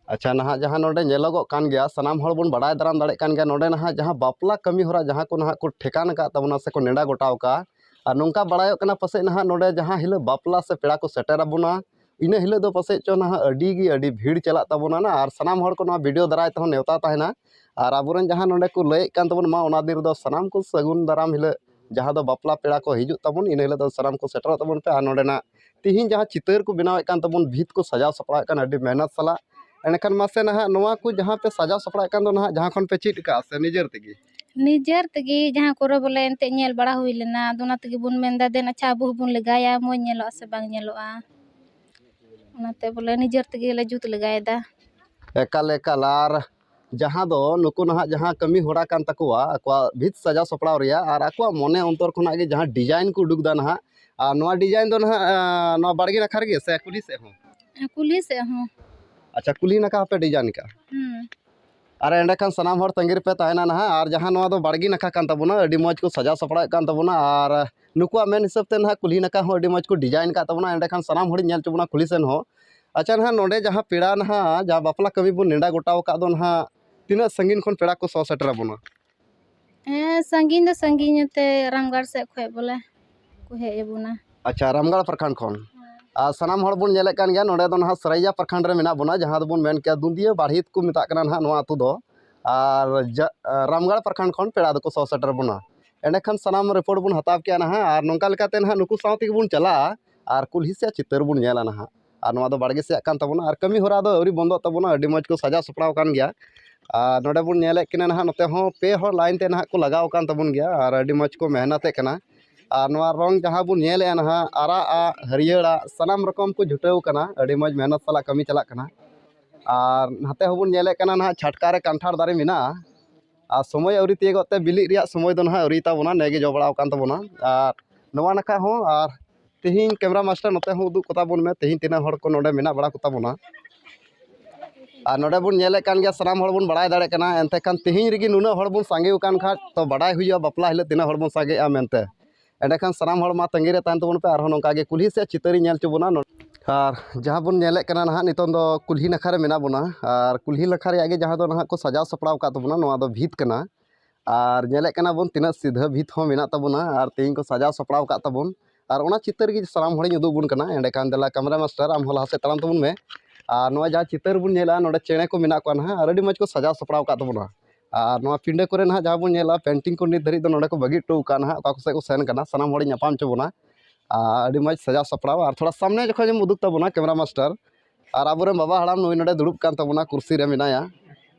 ᱟᱪᱪᱷᱟ, ᱱᱟᱦᱟᱜ ᱡᱟᱦᱟᱸ ᱱᱚᱰᱮ ᱧᱮᱞᱚᱜᱚᱜ ᱠᱟᱱ ᱜᱮᱭᱟ, ᱥᱟᱱᱟᱢ ᱦᱚᱲ ᱵᱚᱱ ᱵᱟᱲᱟᱭ ᱫᱟᱨᱟᱢ ᱫᱟᱲᱮᱭᱟᱜ ᱠᱟᱱ ᱜᱮᱭᱟ, ᱱᱚᱰᱮ ᱱᱟᱦᱟᱜ ᱡᱟᱦᱟᱸ ᱵᱟᱯᱞᱟ ᱠᱟᱹᱢᱤ ᱦᱚᱨᱟ ᱡᱟᱦᱟᱸ ᱠᱚ ᱱᱟᱦᱟᱜ ᱠᱚ ᱴᱷᱮᱠᱟᱱ ᱟᱠᱟᱫ ᱛᱟᱵᱚᱱᱟ ᱥᱮᱠᱚ ᱱᱮᱰᱟ ᱜᱚᱴᱟᱣ ᱟᱠᱟᱫ, ᱟᱨ ᱱᱚᱝᱠᱟ ᱵᱟᱲᱟᱭᱚᱜ ᱠᱟᱱᱟ ᱯᱟᱥᱮᱡ ᱱᱟᱦᱟᱜ ᱱᱚᱰᱮ ᱡᱟᱦᱟᱸ ᱦᱤᱞᱳᱜ ᱵᱟᱯᱞᱟ ᱥᱮ ᱯᱮᱲᱟ ᱠᱚ ᱥᱮᱴᱮᱨ ᱟᱵᱚᱱᱟ, ᱤᱱᱟᱹ ᱦᱤᱞᱳᱜ ᱫᱚ ᱯᱟᱥᱮᱡ ᱪᱚ ᱱᱟᱦᱟᱜ ᱟᱹᱰᱤ ᱜᱮ ᱟᱹᱰᱤ ᱵᱷᱤᱲ ᱪᱟᱞᱟᱜ ᱛᱟᱵᱚᱱᱟ ᱱᱟ, ᱟᱨ ᱥᱟᱱᱟᱢ ᱦᱚᱲ ᱠᱚ ᱱᱚᱣᱟ video ᱫᱟᱨᱟᱭ ᱛᱮᱦᱚᱸ ᱱᱮᱣᱛᱟ ᱛᱟᱦᱮᱱᱟ᱾ ᱟᱨ ᱟᱵᱚᱨᱮᱱ ᱡᱟᱦᱟᱸ ᱱᱚᱰᱮ ᱠᱚ ᱞᱟᱹᱭᱮᱫ ᱠᱟᱱ ᱛᱟᱵᱚᱱ ᱢᱟ, ᱚᱱᱟ ᱫᱤᱱ ᱨᱮᱫᱚ ᱥᱟᱱᱟᱢ ᱠᱚ ᱥᱟᱹᱜᱩᱱ ᱫᱟᱨᱟᱢ ᱦᱤᱞᱳᱜ ᱡᱟᱦᱟᱸ ᱫᱚ ᱵᱟᱯᱞᱟ ᱯᱮᱲᱟ ᱠᱚ ᱦᱤᱡᱩᱜ ᱛᱟᱵᱚᱱ, ᱤᱱᱟᱹ ᱦᱤᱞᱳᱜ ᱫᱚ ᱥᱟᱱᱟᱢ ᱠᱚ ᱥᱮᱴᱮᱨᱚᱜ ᱛᱟᱵᱚᱱ ᱯᱮ᱾ ᱟᱨ ᱱᱚᱰᱮᱱᱟᱜ ᱛᱤᱦᱤᱧ ᱡᱟᱦᱟᱸ ᱪᱤᱛᱟᱹᱨ ᱠᱚ ᱵᱮᱱᱟᱣᱮᱫ ᱠᱟᱱ ᱛᱟᱵᱚᱱ, ᱵᱷᱤᱛ ᱠᱚ ᱥᱟᱡᱟᱣ ᱥᱟᱯᱲᱟᱣᱮᱫ ᱠᱟᱱ, ᱟᱹᱰᱤ ᱢᱮᱦᱱᱚᱛ ᱥᱟᱞᱟᱜ᱾ ᱮᱸᱰᱮᱠᱷᱟᱱ ᱢᱟᱥᱮ ᱱᱟᱦᱟᱜ ᱱᱚᱣᱟ ᱠᱚ ᱡᱟᱦᱟᱸ ᱯᱮ ᱥᱟᱡᱟᱣ ᱥᱟᱯᱲᱟᱣᱮᱫ ᱠᱟᱱ ᱫᱚ ᱱᱟᱦᱟᱜ, ᱡᱟᱦᱟᱸ ᱠᱷᱚᱱ ᱯᱮ ᱪᱮᱫ ᱟᱠᱟᱫᱼᱟ ᱥᱮ ᱱᱤᱡᱮᱨ ᱛᱮᱜᱮ? ᱱᱤᱡᱮᱨ ᱛᱮᱜᱮ ᱡᱟᱦᱟᱸ ᱠᱚᱨᱮ ᱵᱚᱞᱮ ᱮᱱᱛᱮᱫ ᱧᱮᱞ ᱵᱟᱲᱟ ᱦᱩᱭ ᱞᱮᱱᱟ, ᱟᱫᱚ ᱚᱱᱟ ᱛᱮᱜᱮ ᱵᱚᱱ ᱢᱮᱱᱫᱟ, ᱫᱮᱱ ᱟᱪᱪᱷᱟ ᱟᱵᱚ ᱦᱚᱸᱵᱚᱱ ᱞᱮᱜᱟᱭᱟ, ᱢᱚᱡᱽ ᱧᱮᱞᱚᱜᱼᱟ ᱥᱮ ᱵᱟᱝ ᱧᱮᱞᱚᱜᱼᱟ, ᱚᱱᱟᱛᱮ ᱵᱚᱞᱮ ᱱᱤᱡᱮᱨ ᱛᱮᱜᱮ ᱞᱮ ᱡᱩᱛ ᱞᱮᱜᱟᱭᱮᱫᱟ᱾ ᱮᱠᱟᱞ, ᱮᱠᱟᱞ᱾ ᱟᱨ ᱡᱟᱦᱟᱸ ᱫᱚ ᱱᱩᱠᱩ ᱱᱟᱦᱟᱜ ᱡᱟᱦᱟᱸ ᱠᱟᱹᱢᱤ ᱦᱚᱨᱟ ᱠᱟᱱ ᱛᱟᱠᱚᱣᱟ, ᱟᱠᱚᱣᱟᱜ ᱵᱷᱤᱛ ᱥᱟᱡᱟᱣ ᱥᱟᱯᱲᱟᱣ ᱨᱮᱭᱟᱜ ᱟᱨ ᱟᱠᱚᱣᱟᱜ ᱢᱚᱱᱮ ᱚᱱᱛᱚᱨ ᱠᱷᱚᱱᱟᱜ ᱜᱮ ᱡᱟᱦᱟᱸ design ᱠᱚ ᱩᱰᱩᱠ ᱮᱫᱟ ᱱᱟᱦᱟᱜ, ᱟᱨ ᱱᱚᱣᱟ design ᱫᱚ ᱱᱟᱦᱟᱜ, ᱟᱸ, ᱱᱚᱣᱟ ᱵᱟᱲᱜᱮ ᱱᱟᱠᱷᱟ ᱨᱮᱜᱮ ᱥᱮ ᱠᱩᱞᱦᱤ ᱥᱮᱫ ᱦᱚᱸ? ᱠᱩᱞᱦᱤ ᱥᱮᱫ ᱦᱚᱸ᱾ ᱟᱪᱪᱷᱟ, ᱠᱩᱞᱦᱤ ᱱᱟᱠᱷᱟ ᱦᱚᱸᱯᱮ design ᱠᱟᱜᱼᱟ? ᱦᱩᱸ᱾ ᱟᱨ ᱮᱸᱰᱮᱠᱷᱟᱱ ᱥᱟᱱᱟᱢ ᱦᱚᱲ ᱛᱟᱺᱜᱤ ᱨᱮᱯᱮ ᱛᱟᱦᱮᱱᱟ ᱱᱟᱦᱟᱜ᱾ ᱟᱨ ᱡᱟᱦᱟᱸ ᱱᱚᱣᱟ ᱫᱚ ᱵᱟᱲᱜᱮ ᱱᱟᱠᱷᱟ ᱠᱟᱱ ᱛᱟᱵᱚᱱᱟ, ᱟᱹᱰᱤ ᱢᱚᱡᱽ ᱠᱚ ᱥᱟᱡᱟᱣ ᱥᱟᱯᱲᱟᱣᱮᱫ ᱠᱟᱱ ᱛᱟᱵᱚᱱᱟ᱾ ᱟᱨ ᱱᱩᱠᱩᱣᱟᱜ ᱢᱮᱱ ᱦᱤᱥᱟᱹᱵ ᱛᱮ ᱱᱟᱦᱟᱜ ᱠᱩᱞᱦᱤ ᱱᱟᱠᱷᱟ ᱦᱚᱸ ᱟᱹᱰᱤ ᱢᱚᱡᱽ ᱠᱚ design ᱠᱟᱜ ᱛᱟᱵᱚᱱᱟ᱾ ᱮᱸᱰᱮᱠᱷᱟᱱ ᱥᱟᱱᱟᱢ ᱦᱚᱲᱤᱧ ᱧᱮᱞ ᱦᱚᱪᱚ ᱵᱚᱱᱟ ᱠᱩᱞᱦᱤ ᱥᱮᱱ ᱦᱚᱸ᱾ ᱟᱪᱪᱷᱟ, ᱱᱟᱦᱟᱜ ᱱᱚᱰᱮ ᱡᱟᱦᱟᱸ ᱯᱮᱲᱟ ᱱᱟᱦᱟᱜ, ᱡᱟᱦᱟᱸ ᱵᱟᱯᱞᱟ ᱠᱟᱹᱢᱤ ᱵᱚᱱ ᱱᱮᱰᱟ ᱜᱚᱴᱟ ᱟᱠᱟᱫ ᱫᱚ ᱱᱟᱦᱟᱜ, ᱛᱤᱱᱟᱹᱜ ᱥᱟᱺᱜᱤᱧ ᱠᱷᱚᱱ ᱯᱮᱲᱟ ᱠᱚ ᱥᱚᱦᱚᱨ ᱥᱮᱴᱮᱨ ᱟᱵᱚᱱᱟ? ᱦᱮᱸ, ᱥᱟᱺᱜᱤᱧ ᱫᱚ ᱥᱟᱺᱜᱤᱧ ᱮᱱᱛᱮ ᱨᱟᱢᱜᱟᱲ ᱥᱮᱫ ᱠᱷᱚᱡ ᱵᱚᱞᱮ ᱠᱚ ᱦᱮᱡ ᱟᱵᱚᱱᱟ᱾ ᱟᱪᱪᱷᱟ, ᱨᱟᱢᱜᱟᱲ ᱯᱨᱚᱠᱷᱚᱸᱰ ᱠᱷᱚᱱ᱾ ᱦᱮᱸ᱾ ᱟᱨ ᱥᱟᱱᱟᱢ ᱦᱚᱲ ᱵᱚᱱ ᱧᱮᱞᱮᱫ ᱠᱟᱱ ᱜᱮᱭᱟ, ᱱᱚᱰᱮ ᱫᱚ ᱱᱟᱦᱟᱜ ᱥᱟᱨᱟᱭᱟ ᱯᱨᱚᱠᱷᱚᱸᱰ ᱨᱮ ᱢᱮᱱᱟᱜ ᱵᱚᱱᱟ, ᱡᱟᱦᱟᱸ ᱫᱚᱵᱚᱱ ᱢᱮᱱ ᱠᱮᱭᱟ ᱫᱩᱸᱫᱤᱭᱟᱹ ᱵᱟᱲᱦᱤᱛ ᱠᱚ ᱢᱮᱛᱟᱜ ᱠᱟᱱᱟ ᱱᱟᱦᱟᱜ ᱱᱚᱣᱟ ᱟᱹᱛᱩ ᱫᱚ᱾ ᱟᱨ ᱡᱟ-, ᱨᱟᱢᱜᱟᱲ ᱯᱨᱚᱠᱷᱚᱸᱰ ᱠᱷᱚᱱ ᱯᱮᱲᱟ ᱫᱚᱠᱚ ᱥᱚᱦᱚᱨ ᱥᱮᱴᱮᱨ ᱵᱚᱱᱟ᱾ ᱮᱸᱰᱮᱠᱷᱟᱱ ᱥᱟᱱᱟᱢ report ᱵᱚᱱ ᱦᱟᱛᱟᱣ ᱠᱮᱜᱼᱟ ᱱᱟᱦᱟᱜ, ᱟᱨ ᱱᱚᱝᱠᱟ ᱞᱮᱠᱟᱛᱮ ᱱᱟᱦᱟᱜ ᱱᱩᱠᱩ ᱥᱟᱶ ᱛᱮᱜᱮ ᱵᱚᱱ ᱪᱟᱞᱟᱜᱼᱟ ᱟᱨ ᱠᱩᱞᱦᱤ ᱥᱮᱭᱟᱜ ᱪᱤᱛᱟᱹᱨ ᱵᱚᱱ ᱧᱮᱞᱟ ᱱᱟᱦᱟᱜ᱾ ᱟᱨ ᱱᱚᱣᱟ ᱫᱚ ᱵᱟᱲᱜᱮ ᱥᱮᱭᱟᱜ ᱠᱟᱱ ᱛᱟᱵᱚᱱᱟ, ᱟᱨ ᱠᱟᱹᱢᱤ ᱦᱚᱨᱟ ᱫᱚ ᱟᱹᱣᱨᱤ ᱵᱚᱱᱫᱚᱜ ᱛᱟᱵᱚᱱᱟ, ᱟᱹᱰᱤ ᱢᱚᱡᱽ ᱠᱚ ᱥᱟᱡᱟᱣ ᱥᱟᱯᱲᱟᱣ ᱟᱠᱟᱱ ᱜᱮᱭᱟ᱾ ᱟᱨ ᱱᱚᱰᱮ ᱵᱚᱱ ᱧᱮᱞᱮᱫ ᱠᱤᱱᱟ ᱱᱟᱦᱟᱜ, ᱱᱚᱛᱮ ᱦᱚᱸ ᱯᱮ ᱦᱚᱲ line ᱛᱮ ᱱᱟᱦᱟᱜ ᱠᱚ ᱞᱟᱜᱟᱣ ᱟᱠᱟᱱ ᱛᱟᱵᱚᱱ ᱜᱮᱭᱟ, ᱟᱨ ᱟᱹᱰᱤ ᱢᱚᱡᱽ ᱠᱚ ᱢᱮᱦᱱᱚᱛᱮᱫ ᱠᱟᱱᱟ᱾ ᱟᱨ ᱱᱚᱣᱟ ᱨᱚᱝ ᱡᱟᱦᱟᱸ ᱵᱚᱱ ᱧᱮᱞᱮᱫᱼᱟ ᱱᱟᱦᱟᱜ, ᱟᱨᱟᱜ ᱟᱜ, ᱦᱟᱹᱨᱭᱟᱹᱲᱟᱜ, ᱥᱟᱱᱟᱢ ᱨᱚᱠᱚᱢ ᱠᱚ ᱪᱷᱩᱴᱟᱹᱣ ᱠᱟᱱᱟ, ᱟᱹᱰᱤ ᱢᱚᱡᱽ ᱢᱮᱦᱱᱚᱛ ᱥᱟᱞᱟᱜ ᱠᱟᱹᱢᱤ ᱪᱟᱞᱟᱜ ᱠᱟᱱᱟ᱾ ᱟᱨ ᱱᱟᱛᱮ ᱦᱚᱸᱵᱚᱱ ᱧᱮᱞᱮᱫ ᱠᱟᱱᱟ ᱱᱟᱦᱟᱜ, ᱪᱷᱟᱴᱠᱟ ᱨᱮ ᱠᱟᱱᱴᱷᱟᱲ ᱫᱟᱨᱮ ᱢᱮᱱᱟᱜᱼᱟ, ᱟᱨ ᱥᱚᱢᱚᱭ ᱟᱹᱣᱨᱤ ᱛᱤᱭᱳᱜᱚᱜ ᱛᱮ ᱵᱤᱞᱤᱜ ᱨᱮᱭᱟᱜ ᱥᱚᱢᱚᱭ ᱫᱚ ᱱᱟᱦᱟᱜ ᱟᱹᱣᱨᱤ ᱛᱟᱵᱚᱱᱟ, ᱱᱮᱜᱮ ᱡᱚ ᱵᱟᱲᱟᱣ ᱟᱠᱟᱱ ᱛᱟᱵᱚᱱᱟ᱾ ᱟᱨ ᱱᱚᱣᱟ ᱱᱟᱠᱷᱟ ᱦᱚᱸ, ᱟᱨ ᱛᱮᱦᱮᱧ camera master ᱱᱚᱛᱮ ᱦᱚᱸ ᱩᱫᱩᱜ ᱠᱚᱛᱟ ᱵᱚᱱ ᱢᱮ, ᱛᱮᱦᱮᱧ ᱛᱤᱱᱟᱹᱜ ᱦᱚᱲ ᱠᱚ ᱱᱚᱰᱮ ᱢᱮᱱᱟᱜ ᱵᱟᱲᱟ ᱠᱚᱛᱟ ᱵᱚᱱᱟ᱾ ᱟᱨ ᱱᱚᱰᱮ ᱵᱚᱱ ᱧᱮᱞᱮᱫ ᱠᱟᱱ ᱜᱮᱭᱟ, ᱥᱟᱱᱟᱢ ᱦᱚᱲ ᱵᱚᱱ ᱵᱟᱲᱟᱭ ᱫᱟᱲᱮᱭᱟᱜ ᱠᱟᱱᱟ᱾ ᱮᱱᱛᱮ ᱠᱷᱟᱱ ᱛᱮᱦᱮᱧ ᱨᱮᱜᱮ ᱱᱩᱱᱟᱹᱜ ᱦᱚᱲ ᱵᱚᱱ ᱥᱟᱸᱜᱮ ᱟᱠᱟᱱ ᱠᱷᱟᱡ, ᱛᱚ ᱵᱟᱰᱟᱭ ᱦᱩᱭᱩᱜᱼᱟ ᱵᱟᱯᱞᱟ ᱦᱤᱞᱳᱜ ᱛᱤᱱᱟᱹᱜ ᱦᱚᱲ ᱵᱚᱱ ᱥᱟᱸᱜᱮᱜᱼᱟ ᱢᱮᱱᱛᱮ᱾ ᱮᱸᱰᱮᱠᱷᱟᱱ ᱥᱟᱱᱟᱢ ᱦᱚᱲ ᱢᱟ ᱛᱟᱺᱜᱤ ᱨᱮ ᱛᱟᱦᱮᱱ ᱛᱟᱵᱚᱱ ᱯᱮ, ᱟᱨᱦᱚᱸ ᱱᱚᱝᱠᱟ ᱜᱮ ᱠᱩᱞᱦᱤ ᱥᱮᱫ ᱪᱤᱛᱟᱹᱨᱤᱧ ᱧᱮᱞ ᱦᱚᱪᱚ ᱵᱚᱱᱟ᱾ ᱟᱨ ᱡᱟᱦᱟᱸ ᱵᱚᱱ ᱧᱮᱞᱮᱫ ᱠᱟᱱᱟ ᱱᱟᱦᱟᱜ, ᱱᱤᱛᱚᱝ ᱫᱚ ᱠᱩᱞᱦᱤ ᱱᱟᱠᱷᱟ ᱨᱮ ᱢᱮᱱᱟᱜ ᱵᱚᱱᱟ, ᱟᱨ ᱠᱩᱞᱦᱤ ᱱᱟᱠᱷᱟ ᱨᱮᱭᱟᱜ ᱜᱮ ᱡᱟᱦᱟᱸ ᱫᱚ ᱱᱟᱦᱟᱜ ᱠᱚ ᱥᱟᱡᱟᱣ ᱥᱟᱯᱲᱟᱣ ᱟᱠᱟᱫ ᱛᱟᱵᱚᱱᱟ, ᱱᱚᱣᱟ ᱫᱚ ᱵᱷᱤᱛ ᱠᱟᱱᱟ᱾ ᱟᱨ ᱧᱮᱞᱮᱫ ᱠᱟᱱᱟ ᱵᱚᱱ ᱛᱤᱱᱟᱹᱜ ᱥᱤᱫᱷᱟᱹ ᱵᱷᱤᱛ ᱦᱚᱸ ᱢᱮᱱᱟᱜ ᱛᱟᱵᱚᱱᱟ, ᱟᱨ ᱛᱮᱦᱮᱧ ᱠᱚ ᱥᱟᱡᱟᱣ ᱥᱟᱯᱲᱟᱣ ᱟᱠᱟᱫ ᱛᱟᱵᱚᱱ, ᱟᱨ ᱚᱱᱟ ᱪᱤᱛᱟᱹᱨ ᱜᱮ ᱥᱟᱱᱟᱢ ᱦᱚᱲᱤᱧ ᱩᱫᱩᱜ ᱟᱵᱚᱱ ᱠᱟᱱᱟ᱾ ᱮᱸᱰᱮᱠᱷᱟᱱ ᱫᱮᱞᱟ camera master, ᱟᱢ ᱦᱚᱸ ᱞᱟᱦᱟ ᱥᱮᱫ ᱛᱟᱲᱟᱢ ᱛᱟᱵᱚᱱ ᱢᱮ᱾ ᱟᱨ ᱱᱚᱣᱟ ᱡᱟᱦᱟᱸ ᱪᱤᱛᱟᱹᱨ ᱵᱚᱱ ᱧᱮᱞᱟ, ᱱᱚᱰᱮ ᱪᱮᱬᱮ ᱠᱚ ᱢᱮᱱᱟᱜ ᱠᱚᱣᱟ ᱱᱟᱦᱟᱜ, ᱟᱨ ᱟᱹᱰᱤ ᱢᱚᱡᱽ ᱠᱚ ᱥᱟᱡᱟᱣ ᱥᱟᱯᱲᱟᱣ ᱟᱠᱟᱫ ᱛᱟᱵᱚᱱᱟ᱾ ᱟᱨ ᱱᱚᱣᱟ ᱯᱤᱸᱰᱟᱹ ᱠᱚᱨᱮ ᱱᱟᱦᱟᱜ ᱡᱟᱦᱟᱸ ᱵᱚᱱ ᱧᱮᱞᱟ, ᱯᱮᱱᱴᱤᱝ ᱠᱚ ᱱᱤᱛ ᱫᱷᱟᱹᱨᱤᱡ ᱫᱚ ᱱᱚᱰᱮ ᱠᱚ ᱵᱟᱹᱜᱤ ᱦᱚᱴᱚ ᱟᱠᱟᱫᱼᱟ ᱱᱟᱦᱟᱜ, ᱚᱠᱟ ᱠᱚ ᱥᱮᱫ ᱠᱚ ᱥᱮᱱ ᱠᱟᱱᱟ, ᱥᱟᱱᱟᱢ ᱦᱚᱲᱤᱧ ᱧᱟᱯᱟᱢ ᱦᱚᱪᱚ ᱵᱚᱱᱟ᱾ ᱟᱨ ᱟᱹᱰᱤ ᱢᱚᱡᱽ ᱥᱟᱡᱟᱣ ᱥᱟᱯᱲᱟᱣ, ᱟᱨ ᱛᱷᱚᱲᱟ ᱥᱟᱢᱱᱮ ᱡᱚᱠᱷᱚᱱ ᱮᱢ ᱩᱫᱩᱜ ᱛᱟᱵᱚᱱᱟ ᱠᱮᱢᱮᱨᱟ ᱢᱟᱥᱴᱟᱨ, ᱟᱨ ᱟᱵᱚᱨᱮᱱ ᱵᱟᱵᱟ ᱦᱟᱲᱟᱢ ᱱᱩᱭ ᱱᱚᱰᱮ ᱫᱩᱲᱩᱵ ᱠᱟᱱ ᱛᱟᱵᱚᱱᱟ, ᱠᱩᱨᱥᱤ ᱨᱮ ᱢᱮᱱᱟᱭᱟ,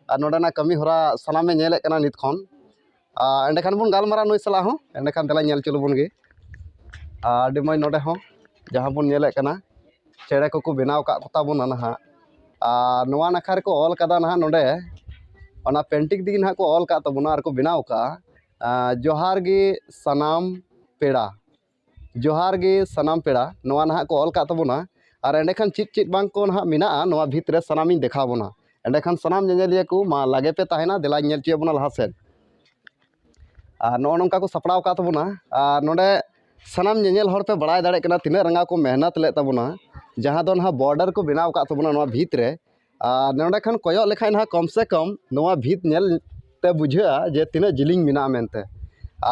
ᱟᱨ ᱱᱚᱰᱮᱱᱟᱜ ᱠᱟᱹᱢᱤ ᱦᱚᱨᱟ ᱥᱟᱱᱟᱢᱮ ᱧᱮᱞᱮᱫ ᱠᱟᱱᱟ ᱱᱤᱛ ᱠᱷᱚᱱ᱾ ᱟᱨ ᱮᱸᱰᱮᱠᱷᱟᱱ ᱵᱚᱱ ᱜᱟᱞᱢᱟᱨᱟᱣ ᱱᱩᱭ ᱥᱟᱞᱟᱜ ᱦᱚᱸ, ᱮᱸᱰᱮᱠᱷᱟᱱ ᱫᱮᱞᱟ ᱧᱮᱞ ᱦᱚᱪᱚ ᱞᱮᱵᱚᱱ ᱜᱮ᱾ ᱟᱨ ᱟᱹᱰᱤ ᱢᱚᱡᱽ ᱱᱚᱰᱮ ᱦᱚᱸ ᱡᱟᱦᱟᱸ ᱵᱚᱱ ᱧᱮᱞᱮᱫ ᱠᱟᱱᱟ, ᱪᱮᱬᱮ ᱠᱚᱠᱚ ᱵᱮᱱᱟᱣ ᱟᱠᱟᱫ ᱠᱚᱛᱟ ᱵᱚᱱᱟ ᱱᱟᱦᱟᱜ᱾ ᱟᱨ ᱱᱚᱣᱟ ᱱᱟᱠᱷᱟ ᱨᱮᱠᱚ ᱚᱞ ᱠᱟᱫᱟ ᱱᱟᱦᱟᱜ ᱱᱚᱰᱮ, ᱚᱱᱟ ᱯᱮᱱᱴᱤᱝ ᱛᱮᱜᱮ ᱱᱟᱦᱟᱜ ᱠᱚ ᱚᱞ ᱠᱟᱫ ᱛᱟᱵᱚᱱᱟ ᱟᱨ ᱠᱚ ᱵᱮᱱᱟᱣ ᱠᱟᱜᱼᱟ, ᱟᱨ ᱡᱚᱦᱟᱨ ᱜᱮ ᱥᱟᱱᱟᱢ ᱯᱮᱲᱟ, ᱡᱚᱦᱟᱨ ᱜᱮ ᱥᱟᱱᱟᱢ ᱯᱮᱲᱟ, ᱱᱚᱣᱟ ᱱᱟᱦᱟᱜ ᱠᱚ ᱚᱞ ᱠᱟᱜ ᱛᱟᱵᱚᱱᱟ᱾ ᱟᱨ ᱮᱸᱰᱮᱠᱷᱟᱱ ᱪᱮᱫ ᱪᱮᱫ ᱵᱟᱝ ᱠᱚ ᱱᱟᱦᱟᱜ ᱢᱮᱱᱟᱜᱼᱟ ᱱᱚᱣᱟ ᱵᱷᱤᱛ ᱨᱮ, ᱥᱟᱱᱟᱢᱤᱧ ᱫᱮᱠᱷᱟᱣ ᱵᱚᱱᱟ᱾ ᱮᱸᱰᱮᱠᱷᱟᱱ ᱥᱟᱱᱟᱢ ᱧᱮᱧᱮᱞᱤᱭᱟᱹ ᱠᱚ ᱢᱟ ᱞᱟᱜᱮ ᱯᱮ ᱛᱟᱦᱮᱱᱟ, ᱫᱮᱞᱟᱧ ᱧᱮᱞ ᱦᱚᱪᱚᱭᱮᱫ ᱵᱚᱱᱟ ᱞᱟᱦᱟ ᱥᱮᱫ᱾ ᱟᱨ ᱱᱚᱜᱼᱚ ᱱᱚᱝᱠᱟ ᱠᱚ ᱥᱟᱯᱲᱟᱣ ᱟᱠᱟᱫ ᱛᱟᱵᱚᱱᱟ᱾ ᱟᱨ ᱱᱚᱰᱮ ᱥᱟᱱᱟᱢ ᱧᱮᱧᱮᱞ ᱦᱚᱲ ᱯᱮ ᱵᱟᱲᱟᱭ ᱫᱟᱲᱮᱭᱟᱜ ᱠᱟᱱᱟ ᱛᱤᱱᱟᱹᱜ ᱨᱟᱸᱜᱟᱣ ᱠᱚ ᱢᱮᱦᱱᱚᱛ ᱞᱮᱫ ᱛᱟᱵᱚᱱᱟ, ᱡᱟᱦᱟᱸ ᱫᱚ ᱱᱟᱦᱟᱜ ᱵᱚᱨᱰᱟᱨ ᱠᱚ ᱵᱮᱱᱟᱣ ᱟᱠᱟᱫ ᱛᱟᱵᱚᱱᱟ ᱱᱚᱣᱟ ᱵᱷᱤᱛ ᱨᱮ᱾ ᱟᱨ ᱱᱚᱰᱮ ᱠᱷᱚᱱ ᱠᱚᱭᱚᱜ ᱞᱮᱠᱷᱟᱱ ᱱᱟᱦᱟᱜ ᱠᱚᱢ ᱥᱮ ᱠᱚᱢ ᱱᱚᱣᱟ ᱵᱷᱤᱛ ᱧᱮᱞ ᱛᱮ ᱵᱩᱡᱷᱟᱹᱜᱼᱟ ᱡᱮ ᱛᱤᱱᱟᱹᱜ ᱡᱤᱞᱤᱧ ᱢᱮᱱᱟᱜᱼᱟ ᱢᱮᱱᱛᱮ,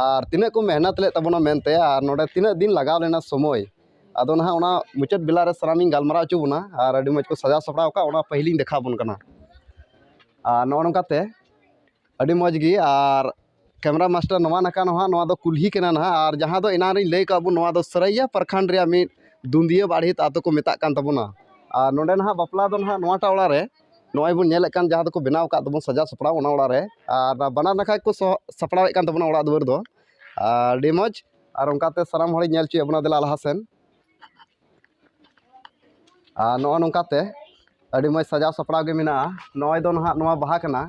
ᱟᱨ ᱛᱤᱱᱟᱹᱜ ᱠᱚ ᱢᱮᱦᱱᱚᱛ ᱞᱮᱫ ᱛᱟᱵᱚᱱᱟ ᱢᱮᱱᱛᱮ, ᱟᱨ ᱱᱚᱰᱮ ᱛᱤᱱᱟᱹᱜ ᱫᱤᱱ ᱞᱟᱜᱟᱣ ᱞᱮᱱᱟ ᱥᱚᱢᱚᱭ᱾ ᱟᱫᱚ ᱱᱟᱦᱟᱜ ᱚᱱᱟ ᱢᱩᱪᱟᱹᱫ ᱵᱮᱞᱟ ᱨᱮ ᱥᱟᱱᱟᱢᱤᱧ ᱜᱟᱞᱢᱟᱨᱟᱣ ᱦᱚᱪᱚ ᱵᱚᱱᱟ, ᱟᱨ ᱟᱹᱰᱤ ᱢᱚᱡᱽ ᱠᱚ ᱥᱟᱡᱟᱣ ᱥᱟᱯᱲᱟᱣ ᱟᱠᱟᱫ, ᱚᱱᱟ ᱯᱟᱹᱦᱤᱞᱤᱧ ᱫᱮᱠᱷᱟᱣ ᱟᱵᱚᱱ ᱠᱟᱱᱟ᱾ ᱟᱨ ᱱᱚᱜᱼᱚ ᱱᱚᱝᱠᱟᱛᱮ ᱟᱹᱰᱤ ᱢᱚᱡᱽ ᱜᱮ᱾ ᱟᱨ ᱠᱮᱢᱮᱨᱟ ᱢᱟᱥᱴᱟᱨ, ᱱᱚᱣᱟ ᱱᱟᱠᱷᱟ ᱱᱚᱣᱟ, ᱱᱚᱣᱟ ᱫᱚ ᱠᱩᱞᱦᱤ ᱠᱟᱱᱟ ᱱᱟᱦᱟᱜ, ᱟᱨ ᱡᱟᱦᱟᱸ ᱫᱚ ᱮᱱᱟᱝ ᱨᱤᱧ ᱞᱟᱹᱭ ᱠᱟᱜ ᱵᱚᱱ, ᱱᱚᱣᱟ ᱫᱚ ᱥᱟᱹᱨᱟᱹᱭᱟ ᱯᱨᱚᱠᱷᱚᱸᱰ ᱨᱮᱭᱟᱜ ᱢᱤᱫ ᱫᱩᱸᱫᱤᱭᱟᱹ ᱵᱟᱲᱦᱤᱛ ᱟᱛᱳ ᱠᱚ ᱢᱮᱛᱟᱜ ᱠᱟᱱ ᱛᱟᱵᱚᱱᱟ᱾ ᱟᱨ ᱱᱚᱰᱮ ᱱᱟᱦᱟᱜ ᱵᱟᱯᱞᱟ ᱫᱚ ᱱᱟᱦᱟᱜ ᱱᱚᱣᱟᱴᱟᱜ ᱚᱲᱟᱜ ᱨᱮ, ᱱᱚᱜᱼᱚᱭ ᱵᱚᱱ ᱧᱮᱞᱮᱫ ᱠᱟᱱ ᱡᱟᱦᱟᱸ ᱫᱚᱠᱚ ᱵᱮᱱᱟᱣ ᱟᱠᱟᱫ ᱛᱟᱵᱚᱱ ᱥᱟᱡᱟᱣ ᱥᱟᱯᱲᱟᱣ, ᱚᱱᱟ ᱚᱲᱟᱜ ᱨᱮ᱾ ᱟᱨ ᱵᱟᱱᱟᱨ ᱱᱟᱠᱷᱟ ᱜᱮᱠᱚ ᱥᱚ-, ᱥᱟᱯᱲᱟᱣᱮᱫ ᱠᱟᱱ ᱛᱟᱵᱚᱱᱟ ᱚᱲᱟᱜ ᱫᱩᱣᱟᱹᱨ ᱫᱚ᱾ ᱟᱨ ᱟᱹᱰᱤ ᱢᱚᱡᱽ᱾ ᱟᱨ ᱚᱱᱠᱟᱛᱮ ᱥᱟᱱᱟᱢ ᱦᱚᱲᱤᱧ ᱧᱮᱞ ᱦᱚᱪᱚᱭᱮᱫ ᱵᱚᱱᱟ, ᱫᱮᱞᱟ ᱞᱟᱦᱟ ᱥᱮᱱ᱾ ᱟᱨ ᱱᱚᱜᱼᱚ ᱱᱚᱝᱠᱟᱛᱮ ᱟᱹᱰᱤ ᱢᱚᱡᱽ ᱥᱟᱡᱟᱣ ᱥᱟᱯᱲᱟᱣ ᱜᱮ ᱢᱮᱱᱟᱜᱼᱟ᱾ ᱱᱚᱜᱼᱚᱭ ᱫᱚ ᱱᱟᱦᱟᱜ ᱱᱚᱣᱟ ᱵᱟᱦᱟ ᱠᱟᱱᱟ᱾